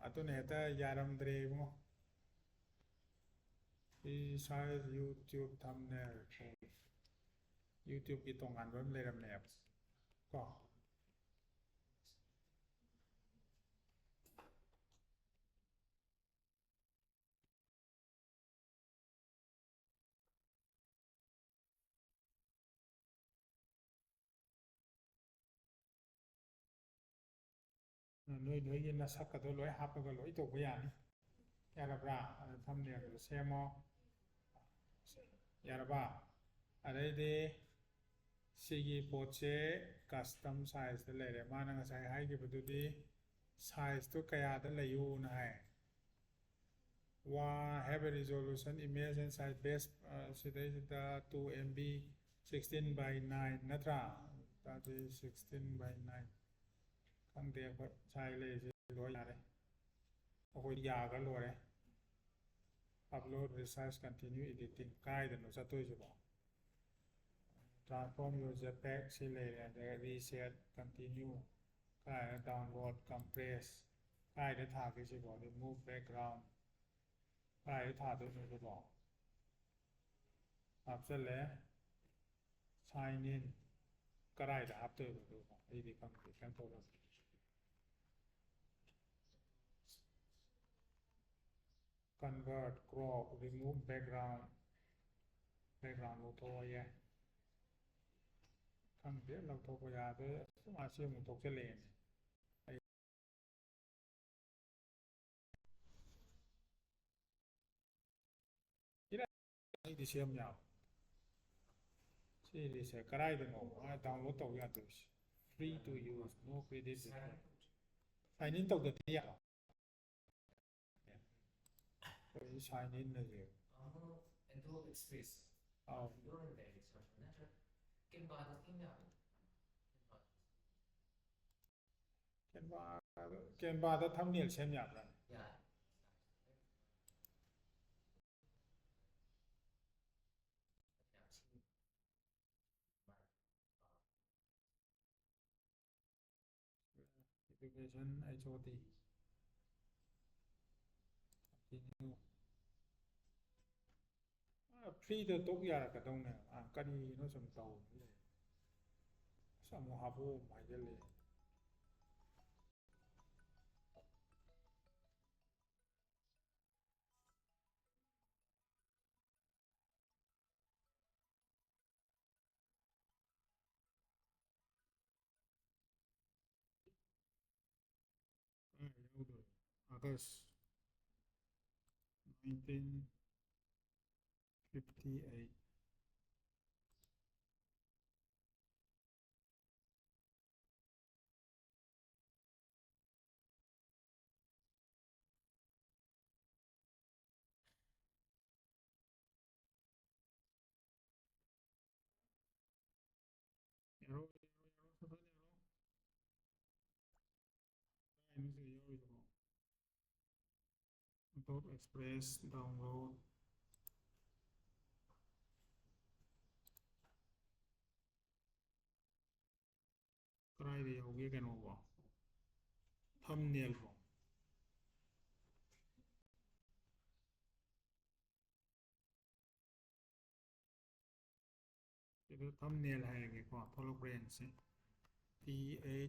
ꯑꯗꯨꯅ ꯍꯦꯛꯇ ꯌꯥꯔꯝꯗ꯭ꯔꯦ ꯏꯕꯨꯡꯉꯣ꯫ Resize YouTube thumbnail꯫ YouTubeꯀꯤ ꯇꯣꯉꯥꯟꯕ ꯑꯃ ꯂꯩꯔꯝꯃꯦꯕ ꯀꯣ꯫ ꯅꯣꯏ ꯅꯣꯏꯒꯤ ꯅꯁꯛꯀꯗꯣ ꯂꯣꯏ ꯍꯥꯞꯄꯒ ꯂꯣꯏ ꯇꯧꯕ ꯌꯥꯅꯤ꯫ ꯌꯥꯔꯕ꯭ꯔꯥ? ꯑꯗ ꯊꯝꯅꯦꯕꯗꯣ ꯁꯦꯝꯃꯣ꯫ ꯌꯥꯔꯕ? ꯑꯗꯩꯗꯤ ꯁꯤꯒꯤ ꯄꯣꯠꯁꯦ custom sizeꯇ ꯂꯩꯔꯦ꯫ ꯃꯥꯅ ꯉꯁꯥꯏ ꯍꯥꯏꯈꯤꯕꯗꯨꯗꯤ sizeꯇꯨ ꯀꯌꯥꯗ ꯂꯩꯌꯨꯅ ꯍꯥꯏ꯫ ꯋꯥ have a resolution image and size best, ꯑ, ꯁꯤꯗꯩꯁꯤꯗ two M B sixteen by nine ꯅꯠꯇ꯭ꯔꯥ? ꯇꯥꯗꯤ sixteen by nine꯫ ꯈꯪꯗꯦ ꯑꯩꯈꯣꯏ ꯁꯥꯏ ꯂꯩꯔꯤꯁꯦ ꯂꯣꯏ ꯌꯥꯔꯦ꯫ ꯑꯩꯈꯣꯏ ꯌꯥꯒ ꯂꯣꯏꯔꯦ꯫ Upload, resize, continue editing꯫ ꯀꯥꯏꯗꯅꯣ ꯆꯠꯇꯣꯏꯁꯤꯕꯣ? Transform your JPEG ꯁꯤ ꯂꯩꯔꯦ꯫ ꯑꯗꯩ reset, continue꯫ ꯀꯥꯏꯗ download, compress꯫ ꯀꯥꯏꯗ ꯊꯥꯒꯦ ꯁꯤꯕꯣ? Remove background꯫ ꯀꯥꯏꯗ ꯊꯥꯗꯣꯏꯅꯣ ꯁꯤꯕꯣ? ꯍꯥꯞꯆꯜꯂꯦ꯫ Sign in꯫ ꯀꯗꯥꯏꯗ ꯍꯥꯞꯇꯣꯏꯕ ꯑꯗꯨꯕꯣ? ꯑꯩꯗꯤ ꯈꯪꯗꯦ꯫ ꯀꯩꯝ ꯇꯧꯔꯝꯗꯦ꯫ Convert, crop, remove background꯫ Background ꯂꯧꯊꯣꯛꯑꯣ ꯌꯥꯏ꯫ ꯈꯪꯗꯦ, ꯂꯧꯊꯣꯛꯄ ꯌꯥꯗꯦ꯫ ꯑꯁ, ꯃꯥ ꯁꯤ ꯑꯃꯨꯛ ꯊꯣꯛꯆꯜꯂꯛꯑꯦꯅꯦ꯫ ꯑꯩ ꯑꯩꯗꯤ ꯁꯦꯝ ꯌꯥꯕ꯫ ꯁꯤꯁꯦ ꯀꯗꯥꯏꯗꯅꯣ ꯃꯥ download ꯇꯧꯕ ꯌꯥꯗꯣꯏꯁꯦ? Free to use, no credit required꯫ Sign in ꯇꯧꯗꯗꯤ ꯌꯥꯔꯣ? ꯑꯩ sign in ꯅꯁꯦ꯫ ꯑꯥꯎ꯫ Canva, Canvaꯗ thumbnail ꯁꯦꯝ ꯌꯥꯕ꯭ꯔꯥ? Education H O D꯫ Continue꯫ ꯑ, freeꯗ ꯇꯣꯛ ꯌꯥꯔꯛꯀꯗꯧꯅꯦ꯫ ꯑ, ꯀꯔꯤꯅꯣ ꯁꯨꯝ ꯇꯧ ꯂꯩ꯫ ꯑꯁ, ꯑꯃꯨꯛ ꯍꯥꯞꯄꯛꯑꯣ ꯑꯃꯨꯛ ꯍꯥꯏꯖꯜꯂꯛꯑꯦ꯫ August nineteen fifty-eight. Arrow, arrow, arrow, ꯁꯠ ꯁꯠ arrow. ꯀꯥꯏꯅꯣ ꯁꯤꯗ ꯌꯥꯎꯔꯤꯁꯤꯕꯣ? Adobe Express download. ꯀꯗꯥꯏꯗ ꯌꯥꯎꯒꯦ ꯀꯩꯅꯣꯕꯣ? Thumbnail ꯕꯣ? ꯁꯤꯗ thumbnail ꯍꯥꯏꯔꯒꯦꯀꯣ, ꯊꯣꯛꯂꯛꯄ꯭ꯔꯥ ꯌꯦꯡꯁꯤ꯫ T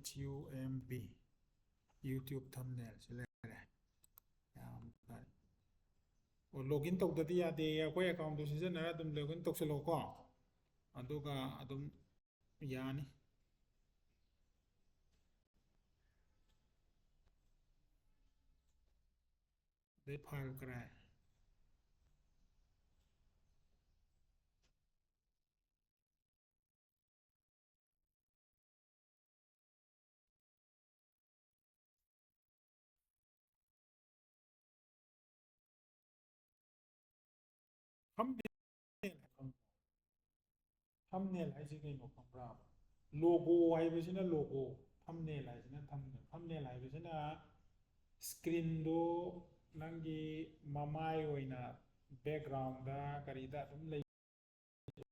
H U M B, YouTube thumbnail ꯁꯤ ꯂꯩꯔꯦ꯫ ꯌꯥꯝ ꯐꯔꯦ꯫ ꯑꯣ, login ꯇꯧꯗꯗꯤ ꯌꯥꯗꯦ꯫ ꯑꯩꯈꯣꯏ account ꯇꯨ ꯁꯤꯖꯤꯟꯅꯔ ꯑꯗꯨꯝ login ꯇꯧꯁꯤꯜꯂꯣꯀꯣ, ꯑꯗꯨꯒ ꯑꯗꯨꯝ ꯌꯥꯅꯤ꯫ ꯑꯗꯩ file ꯀꯗꯥꯏ? Thumbnail, thumbnail ꯍꯥꯏꯁꯦ ꯀꯩꯅꯣ ꯈꯪꯕ꯭ꯔꯥ? Logo ꯍꯥꯏꯕꯁꯤꯅ logo, thumbnail ꯍꯥꯏꯁꯤꯅ thumbnail꯫ Thumbnail ꯍꯥꯏꯕꯁꯤꯅ screen ꯗꯣ ꯅꯪꯒꯤ ꯃꯃꯥꯏ ꯑꯣꯏꯅ background ꯗ ꯀꯔꯤꯗ ꯑꯗꯨꯝ ꯂꯩꯕꯗꯣ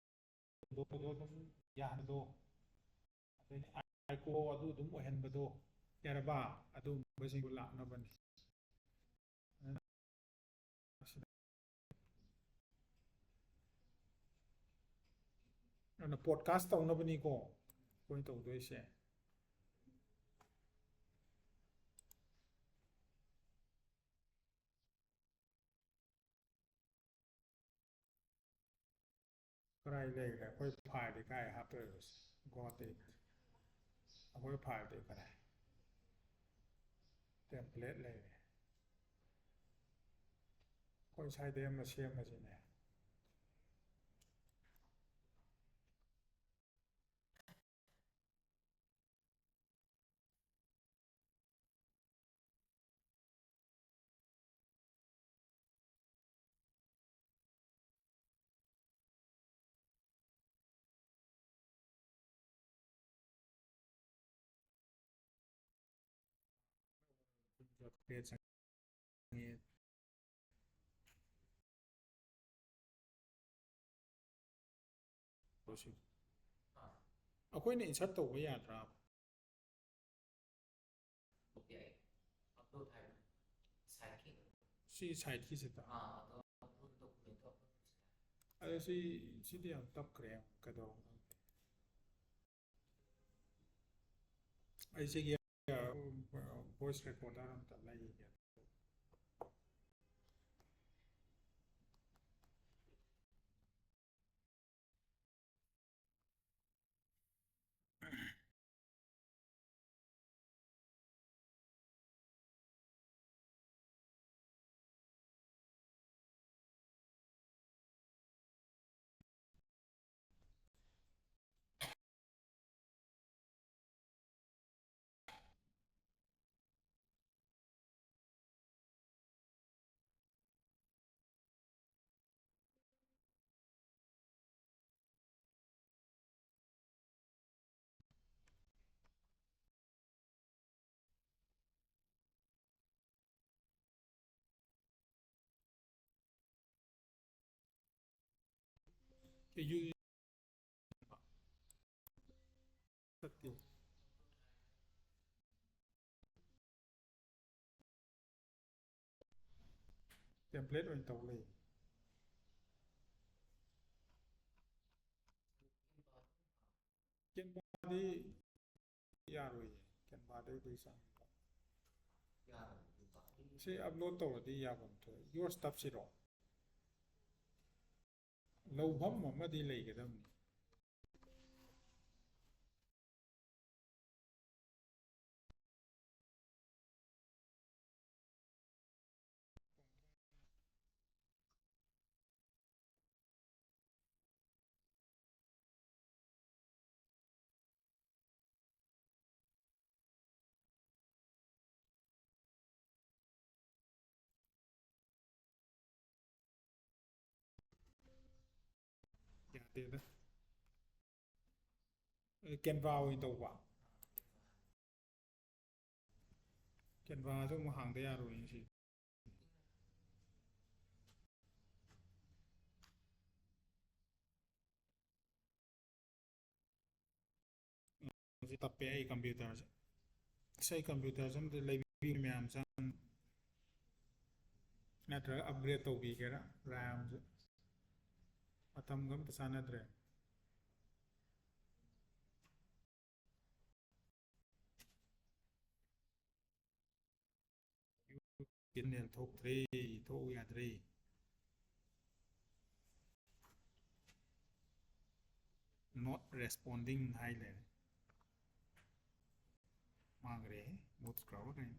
ꯑꯗꯨꯝ ꯌꯥꯍꯟꯕꯗꯣ, ꯑꯗꯩꯗꯤ icon ꯑꯗꯨ ꯑꯗꯨꯝ ꯑꯣꯏꯍꯟꯕꯗꯣ, ꯌꯥꯔꯕ? ꯑꯗꯨꯒꯨꯝꯕꯁꯤꯡꯗꯣ ꯂꯥꯛꯅꯕꯅꯤ꯫ ꯑꯗꯨꯅ podcast ꯇꯧꯅꯕꯅꯤꯀꯣ ꯑꯩꯈꯣꯏꯅ ꯇꯧꯗꯣꯏꯁꯦ꯫ ꯀꯗꯥꯏ ꯂꯩꯈ꯭ꯔꯦ ꯑꯩꯈꯣꯏ file ꯗꯤ? ꯀꯥꯏ ꯍꯥꯞꯇꯣꯏꯕꯁꯦ? Got it. ꯑꯩꯈꯣꯏ file ꯗꯤ ꯀꯗꯥꯏ? Template ꯂꯩꯔꯦ꯫ ꯑꯩꯈꯣꯏ ꯁ꯭ꯋꯥꯏꯗꯩ ꯑꯃ ꯁꯦꯝꯃꯁꯤꯅꯦ꯫ ꯑꯩꯈꯣꯏꯅ ꯏꯟꯁꯔꯠ ꯇꯧꯕ ꯌꯥꯗ꯭ꯔꯥ? ꯁꯤ ꯁꯥꯏꯠꯀꯤꯁꯤꯗ꯫ ꯑꯗꯣ ꯁꯤ, ꯁꯤꯗꯤ ꯌꯥꯝ ꯇꯞꯈ꯭ꯔꯦ, ꯀꯩꯗꯧꯔꯕꯅꯣ ꯈꯪꯗꯦ꯫ ꯑꯩ ꯁꯤꯒꯤ, ꯑ, ꯚꯣꯏꯁ ꯔꯦꯀꯣꯔꯗꯔ ꯑꯝꯇ ꯂꯩꯒꯦ꯫ ꯇꯦꯝꯄ꯭ꯂꯦꯠ ꯑꯣꯏꯅ ꯇꯧ ꯂꯩ꯫ ꯀꯦꯟꯚꯥꯗꯤ ꯌꯥꯔꯣꯏꯌꯦ, ꯀꯦꯟꯚꯥꯗꯩꯗꯤ ꯆꯪꯉꯦ꯫ ꯁꯤ ꯑꯞꯂꯣꯗ ꯇꯧꯔꯗꯤ ꯌꯥꯐꯝ ꯊꯣꯛꯑꯦ꯫ ꯌꯣꯔꯁ ꯇꯞꯁꯤꯔꯣ? ꯂꯧꯐꯝ ꯑꯃꯗꯤ ꯂꯩꯒꯗꯕꯅꯤ꯫ ꯈꯪꯗꯦꯗ꯫ ꯑꯦ, Canva ꯑꯣꯏꯅ ꯇꯧꯕ꯫ Canvaꯗꯣ ꯑꯃꯨꯛ ꯍꯥꯡꯗ ꯌꯥꯔꯣꯏꯅꯦ ꯁꯤ꯫ ꯁꯤ ꯇꯞꯄꯦ ꯑꯩ computerꯁꯦ꯫ ꯑꯁ, ꯑꯩ computerꯁꯦ ꯑꯝꯇ ꯂꯩꯕꯤꯌꯨ ꯃꯌꯥꯝ ꯆꯪ-, ꯅꯠꯇ꯭ꯔꯒ upgrade ꯇꯧꯕꯤꯒꯦꯔꯥ RAM ꯁꯦ? ꯃꯇꯝꯒ ꯑꯝꯇ ꯆꯥꯟꯅꯗ꯭ꯔꯦ꯫ Signal ꯊꯣꯛꯇ꯭ꯔꯦ, ꯊꯣꯛꯎ ꯌꯥꯗ꯭ꯔꯦ꯫ Not responding ꯍꯥꯏ ꯂꯩꯔꯦ꯫ ꯃꯥꯡꯈ꯭ꯔꯦ, ꯃꯨꯠꯈ꯭ꯔꯕ ꯀꯩꯅꯣ꯫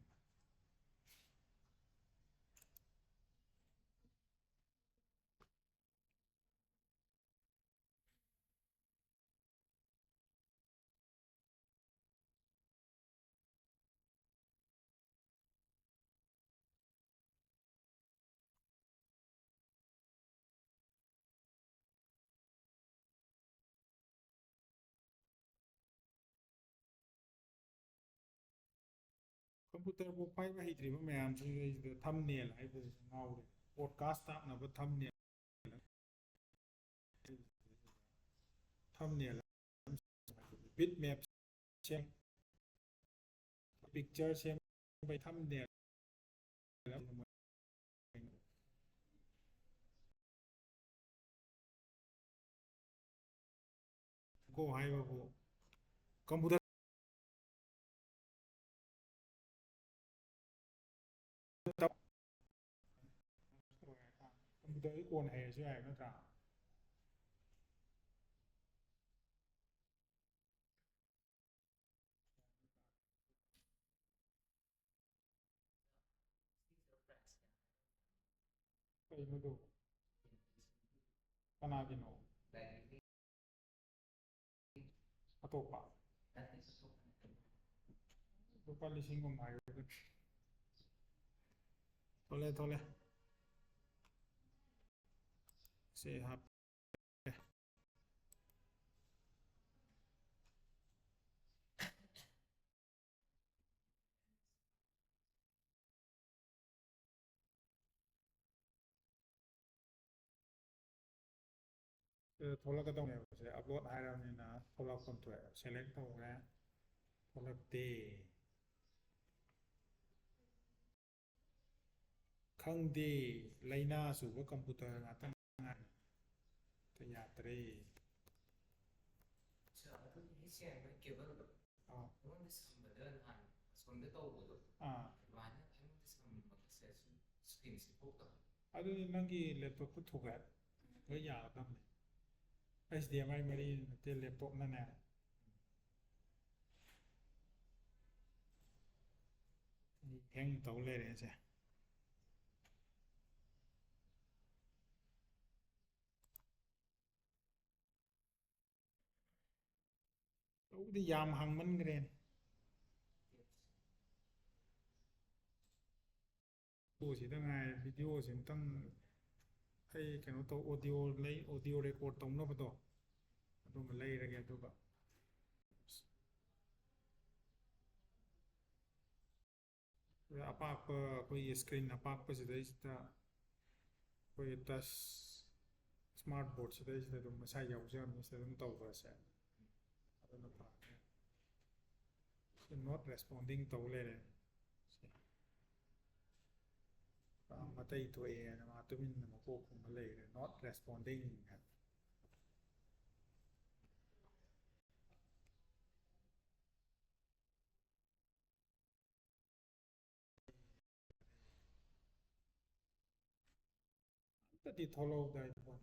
Computerꯕꯨ ꯄꯥꯏꯕ ꯍꯩꯇ꯭ꯔꯤꯕ ꯃꯌꯥꯝꯁꯤꯡꯁꯤꯗ thumbnail ꯍꯥꯏꯕꯁꯤ ꯉꯥꯎꯔꯦ꯫ Podcast ꯇꯥꯛꯅꯕ thumbnail꯫ Thumbnail, bitmap ꯁꯦꯝ, picture ꯁꯦꯝꯕꯩ thumbnail꯫ ꯀꯣ ꯍꯥꯏꯕꯕꯨ computer computerꯁꯤ ꯀꯣꯟꯅ ꯍꯩꯔꯁꯨ ꯌꯥꯏꯕ ꯅꯠꯇ꯭ꯔꯥ? ꯀꯩꯅꯣꯗꯣ? ꯀꯅꯥꯒꯤꯅꯣ? ꯑꯇꯣꯞꯄ? ꯂꯨꯄꯥ ꯂꯤꯁꯤꯡ ꯑꯃ ꯍꯥꯏꯌꯨ꯫ ꯊꯣꯛꯂꯦ, ꯊꯣꯛꯂꯦ꯫ ꯁꯤ ꯍꯥꯞ-, ꯁꯤꯗ ꯊꯣꯛꯂꯛꯀꯗꯧꯅꯦꯕ꯫ ꯁꯦ ꯑꯞꯂꯣꯗ ꯍꯥꯏꯔꯕꯅꯤꯅ ꯊꯣꯛꯂꯛꯐꯝ ꯊꯣꯛꯑꯦ꯫ ꯁꯦꯂꯦꯛ ꯇꯧꯈ꯭ꯔꯦ, ꯊꯣꯛꯂꯛꯇꯦ꯫ ꯈꯪꯗꯦ, ꯂꯥꯏꯅꯥ ꯆꯨꯕ ꯀꯝꯄ꯭ꯌꯨꯇꯔ ꯉꯥꯛꯇ ꯉꯥꯏꯔꯦ꯫ ꯑꯝꯇ ꯌꯥꯗ꯭ꯔꯦ꯫ ꯑꯠꯆꯥ, ꯑꯗꯨ ꯃꯤ ꯁꯦꯡꯕ ꯀꯦꯕꯜꯗꯣ ꯑꯥ꯫ ꯑꯩꯉꯣꯟꯗ ꯁꯝꯕꯗ ꯅꯍꯥꯟ ꯑꯁꯣꯝꯗ ꯇꯧꯕꯗꯣ ꯑꯥ꯫ ꯑꯗꯨꯃꯥꯏꯅ ꯑꯩꯉꯣꯟꯗ ꯁꯝꯕꯁꯦ ꯁꯨꯝ ꯁ꯭ꯀ꯭ꯔꯤꯟꯁꯦ ꯊꯣꯛꯇꯕ꯫ ꯑꯗꯨꯗꯤ ꯅꯪꯒꯤ ꯂꯦꯞꯇꯣꯞꯇ ꯊꯨꯒꯥꯏ ꯂꯣꯏ ꯌꯥꯒꯗꯕꯅꯤ꯫ ꯑꯩꯆ ꯗꯤ ꯑꯦꯝ ꯑꯥꯏ ꯃꯔꯤ ꯅꯠꯇꯦ, ꯂꯦꯞꯇꯣꯞꯅꯅꯦ꯫ ꯑꯩ ꯍꯦꯡ ꯇꯧ ꯂꯩꯔꯦ ꯑꯩꯁꯦ꯫ ꯇꯧꯕꯗꯤ ꯌꯥꯝ ꯍꯥꯡꯃꯟꯈ꯭ꯔꯦꯅꯦ꯫ ꯐꯣꯇꯣꯁꯤꯗ ꯉꯥꯏꯔꯦ꯫ ꯚꯤꯗꯤꯑꯣꯁꯤ ꯑꯝꯇꯪ ꯑꯩ ꯀꯩꯅꯣ ꯇꯧ, ꯑꯣꯗꯤꯑꯣ ꯂꯩ, ꯑꯣꯗꯤꯑꯣ ꯔꯦꯀꯣꯔꯠ ꯇꯧꯅꯕꯗꯣ ꯑꯗꯨꯃ ꯂꯩꯔꯒꯦ꯫ ꯑꯗꯨꯒ ꯑꯄꯥꯛꯄ, ꯑꯩꯈꯣꯏꯒꯤ ꯁ꯭ꯀ꯭ꯔꯤꯟ ꯑꯄꯥꯛꯄꯁꯤꯗꯩꯁꯤꯗ ꯑꯩꯈꯣꯏꯒꯤ ꯇꯁ ꯁ꯭ꯃꯥꯔꯠ ꯕꯣꯔꯗꯁꯤꯗꯩꯁꯤꯗ ꯑꯗꯨꯝ ꯃꯁꯥ ꯌꯥꯎꯖꯔꯝꯅꯤ꯫ ꯁꯤꯗ ꯑꯗꯨꯝ ꯇꯧꯈ꯭ꯔꯁꯦ꯫ ꯑꯗꯨꯅ ꯐꯔꯅꯤ꯫ ꯁꯤ not responding ꯇꯧ ꯂꯩꯔꯦ꯫ ꯁꯤ ꯃꯇꯩ ꯊꯣꯛꯑꯦꯅ ꯃꯥ ꯇꯨꯃꯤꯟꯅ ꯃꯀꯣꯛ ꯈꯨꯝꯃ ꯂꯩꯔꯦ, not responding ꯍꯥꯏꯅ꯫ ꯑꯝꯇꯗꯤ ꯊꯣꯛꯂꯛꯎꯗꯥꯏ ꯐꯣꯟ꯫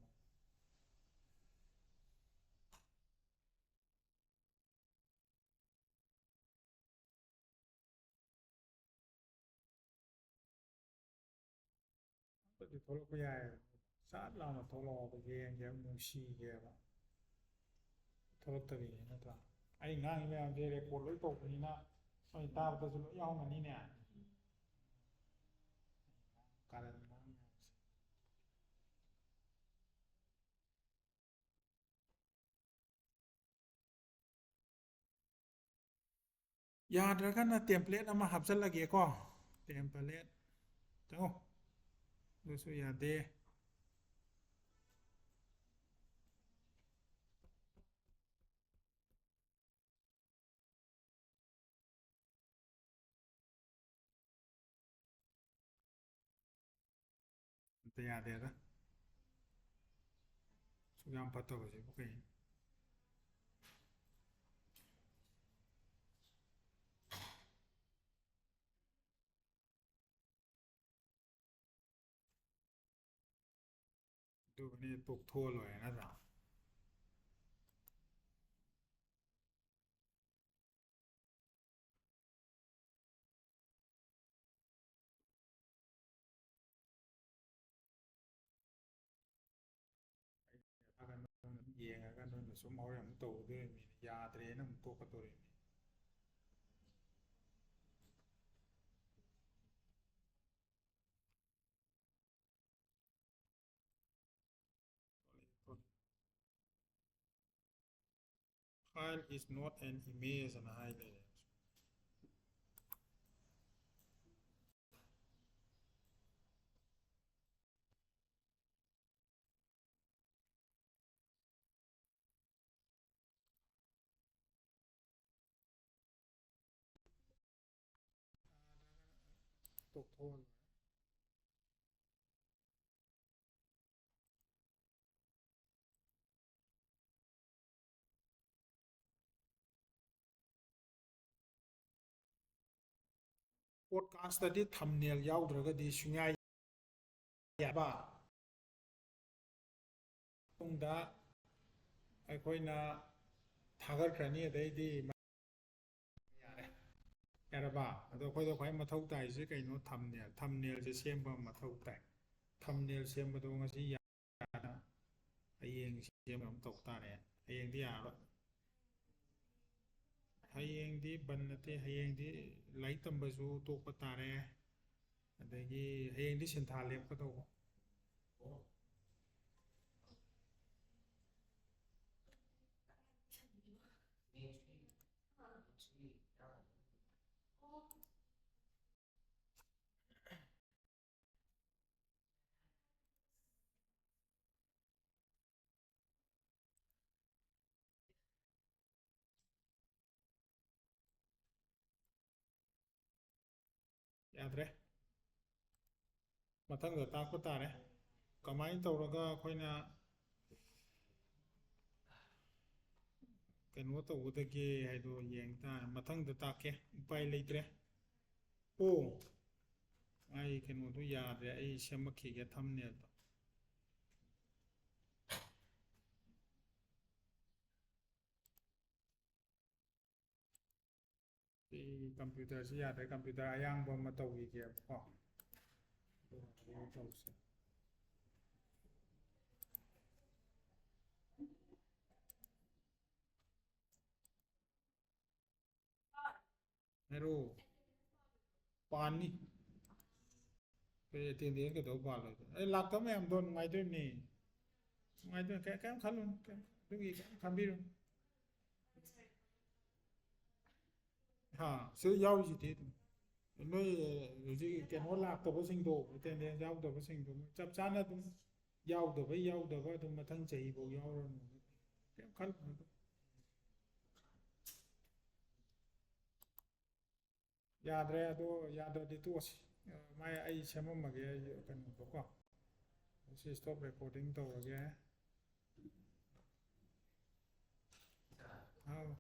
ꯑꯝꯇꯗꯤ ꯊꯣꯛꯂꯛꯄ ꯌꯥꯏ꯫ ꯁꯠ ꯂꯥꯎꯅ ꯊꯣꯛꯂꯛꯑꯣ, ꯑꯗꯨ ꯌꯦꯡꯒꯦ, ꯅꯨꯡꯁꯤꯒꯦꯕ꯫ ꯊꯣꯛꯂꯛꯇꯕꯤꯅꯤ ꯅꯠꯇ꯭ꯔꯥ? ꯑꯩ ꯉꯥꯡꯉꯤ ꯃꯌꯥꯝꯁꯦ ꯔꯦꯀꯣꯔꯗ ꯂꯣꯏ ꯇꯧꯕꯅꯤꯅ ꯅꯣꯏ ꯇꯥꯕꯗꯁꯨ ꯂꯣꯏ ꯌꯥꯎꯔꯝꯒꯅꯤꯅꯦ꯫ ꯀꯥꯔꯟ ꯉꯥꯡ ꯃꯌꯥꯝꯁꯦ꯫ ꯌꯥꯗ꯭ꯔꯒꯅ ꯇꯦꯝꯄ꯭ꯂꯦꯠ ꯑꯃ ꯍꯥꯞꯆꯜꯂꯒꯦꯀꯣ꯫ ꯇꯦꯝꯄ꯭ꯂꯦꯠ ꯆꯪꯉꯣ꯫ ꯑꯗꯨꯁꯨ ꯌꯥꯗꯦ꯫ ꯌꯥꯗꯦꯗ꯫ ꯁꯨꯛ ꯌꯥꯝ ꯐꯠꯇꯕꯁꯤꯕꯨ ꯀꯩꯅꯣ? ꯑꯗꯨꯒꯅꯤ ꯇꯣꯛꯊꯣꯛꯑ ꯂꯣꯏꯔꯦ ꯅꯠꯇ꯭ꯔꯥ? ꯌꯦꯡꯉꯒ ꯅꯣꯏꯅ ꯁꯨꯝ ꯍꯣꯔꯦꯟ ꯑꯃꯨꯛ ꯇꯧꯗꯣꯔꯤꯕꯅꯤ, ꯌꯥꯗ꯭ꯔꯦꯅ ꯑꯃꯨꯛ ꯇꯣꯛꯀꯗꯣꯔꯤꯕꯅꯤ꯫ File is not an image ꯑꯅ ꯍꯥꯏ ꯂꯩꯔꯦ꯫ ꯇꯣꯛꯊꯣꯛꯑꯣ꯫ ꯄꯣꯗꯀꯥꯁꯇꯗꯤ ꯊꯝꯅꯦꯜ ꯌꯥꯎꯗ꯭ꯔꯒꯗꯤ ꯁꯨꯡꯌꯥ ꯌꯥꯕ꯫ ꯃꯇꯨꯡꯗ ꯑꯩꯈꯣꯏꯅ ꯊꯥꯒꯠꯈ꯭ꯔꯅꯤ, ꯑꯗꯩꯗꯤ ꯌꯥꯔꯦ꯫ ꯌꯥꯔꯕ? ꯑꯗꯣ ꯑꯩꯈꯣꯏꯗ ꯈ꯭ꯋꯥꯏ ꯃꯊꯧ ꯇꯥꯏꯁꯦ ꯀꯩꯅꯣ? ꯊꯝꯅꯦꯜ꯫ ꯊꯝꯅꯦꯜꯁꯦ ꯁꯦꯝꯕ ꯑꯃ ꯃꯊꯧ ꯇꯥꯏ꯫ ꯊꯝꯅꯦꯜ ꯁꯦꯝꯕꯗꯣ ꯉꯁꯤ ꯌꯥ-, ꯍꯌꯦꯡ ꯁꯦꯝꯕ ꯑꯃ ꯇꯧ ꯇꯥꯔꯦ꯫ ꯍꯌꯦꯡꯗꯤ ꯌꯥꯔꯔꯣꯏ꯫ ꯍꯌꯦꯡꯗꯤ ꯕꯟ ꯅꯠꯇꯦ, ꯍꯌꯦꯡꯗꯤ ꯂꯥꯏꯔꯤꯛ ꯇꯝꯕꯁꯨ ꯇꯣꯛꯄ ꯇꯥꯔꯦ꯫ ꯑꯗꯒꯤ ꯍꯌꯦꯡꯗꯤ ꯁꯤꯟꯊꯥ ꯂꯦꯞꯀꯗꯧꯕ꯫ ꯌꯥꯗ꯭ꯔꯦ꯫ ꯃꯊꯪꯗ ꯇꯥꯛꯄ ꯇꯥꯔꯦ꯫ ꯀꯃꯥꯏꯅ ꯇꯧꯔꯒ ꯑꯩꯈꯣꯏꯅ ꯀꯩꯅꯣ ꯇꯧꯒꯗꯒꯦ ꯍꯥꯏꯗꯣ ꯌꯦꯡ ꯇꯥꯔꯦ꯫ ꯃꯊꯪꯗ ꯇꯥꯛꯀꯦ꯫ ꯎꯄꯥꯏ ꯂꯩꯇ꯭ꯔꯦ꯫ ꯑꯣ, ꯑꯩ ꯀꯩꯅꯣꯗꯣ ꯌꯥꯗ꯭ꯔꯦ꯫ ꯑꯩ ꯁꯦꯝꯃꯛꯈꯤꯒꯦ, ꯊꯝꯅꯦꯕꯗꯣ꯫ ꯑꯩ ꯀꯝꯄ꯭ꯌꯨꯇꯔꯁꯤ ꯌꯥꯗ꯭ꯔꯦ꯫ ꯀꯝꯄ꯭ꯌꯨꯇꯔ ꯑꯌꯥꯡꯕ ꯑꯃ ꯇꯧꯈꯤꯒꯦꯕꯀꯣ꯫ ꯑꯗꯨꯒ ꯇꯧꯁꯦ꯫ ꯍꯥꯏꯔꯣ꯫ ꯄꯥꯟꯅꯤ꯫ ꯀꯩ ꯑꯦꯇꯦꯟꯗꯦꯟꯁ ꯀꯩꯗꯧ ꯄꯥꯜꯂꯣꯏꯗꯣꯏꯅꯣ? ꯑꯩ ꯂꯥꯛꯇꯕ ꯃꯌꯥꯝꯗꯣ ꯅꯨꯡꯉꯥꯏꯗꯣꯏꯅꯤ꯫ ꯅꯨꯡꯉꯥꯏꯗꯣꯏꯅꯤ꯫ ꯀꯩ-, ꯀꯩꯝ ꯈꯜꯂꯨꯅꯨ꯫ ꯀꯩꯝ-, ꯑꯗꯨꯒꯤ ꯀꯩꯝ ꯈꯟꯕꯤꯔꯨꯅꯨ꯫ ꯍꯥ, ꯁꯤꯗ ꯌꯥꯎꯔꯤꯁꯤꯗꯤ ꯑꯗꯨꯝ꯫ ꯅꯣꯏ ꯍꯧꯖꯤꯛ ꯀꯩꯅꯣ ꯂꯥꯛꯇꯕꯁꯤꯡꯗꯣ, ꯑꯦꯇꯦꯟꯗꯦꯟꯁ ꯌꯥꯎꯗꯕꯁꯤꯡꯗꯣ, ꯃꯣꯏ ꯆꯞ ꯆꯥꯅ ꯑꯗꯨꯝ ꯌꯥꯎꯗꯕꯩ ꯌꯥꯎꯗꯕ ꯑꯗꯨꯝ ꯃꯊꯪ ꯆꯍꯤꯐꯧ ꯌꯥꯎꯔꯅꯨ꯫ ꯀꯩꯝ ꯈꯜꯂꯨꯅꯨ꯫ ꯌꯥꯗ꯭ꯔꯦ꯫ ꯑꯗꯣ ꯌꯥꯗ꯭ꯔꯗꯤ ꯇꯣꯛꯑꯁꯤ꯫ ꯑ, ꯃꯥꯏ ꯑꯩ ꯁꯦꯝꯃꯝꯃꯒꯦ, ꯑꯩ ꯀꯩꯅꯣꯗꯣꯀꯣ꯫ ꯁꯤ stop recording ꯇꯧꯔꯒꯦ꯫ ꯑꯥꯎ꯫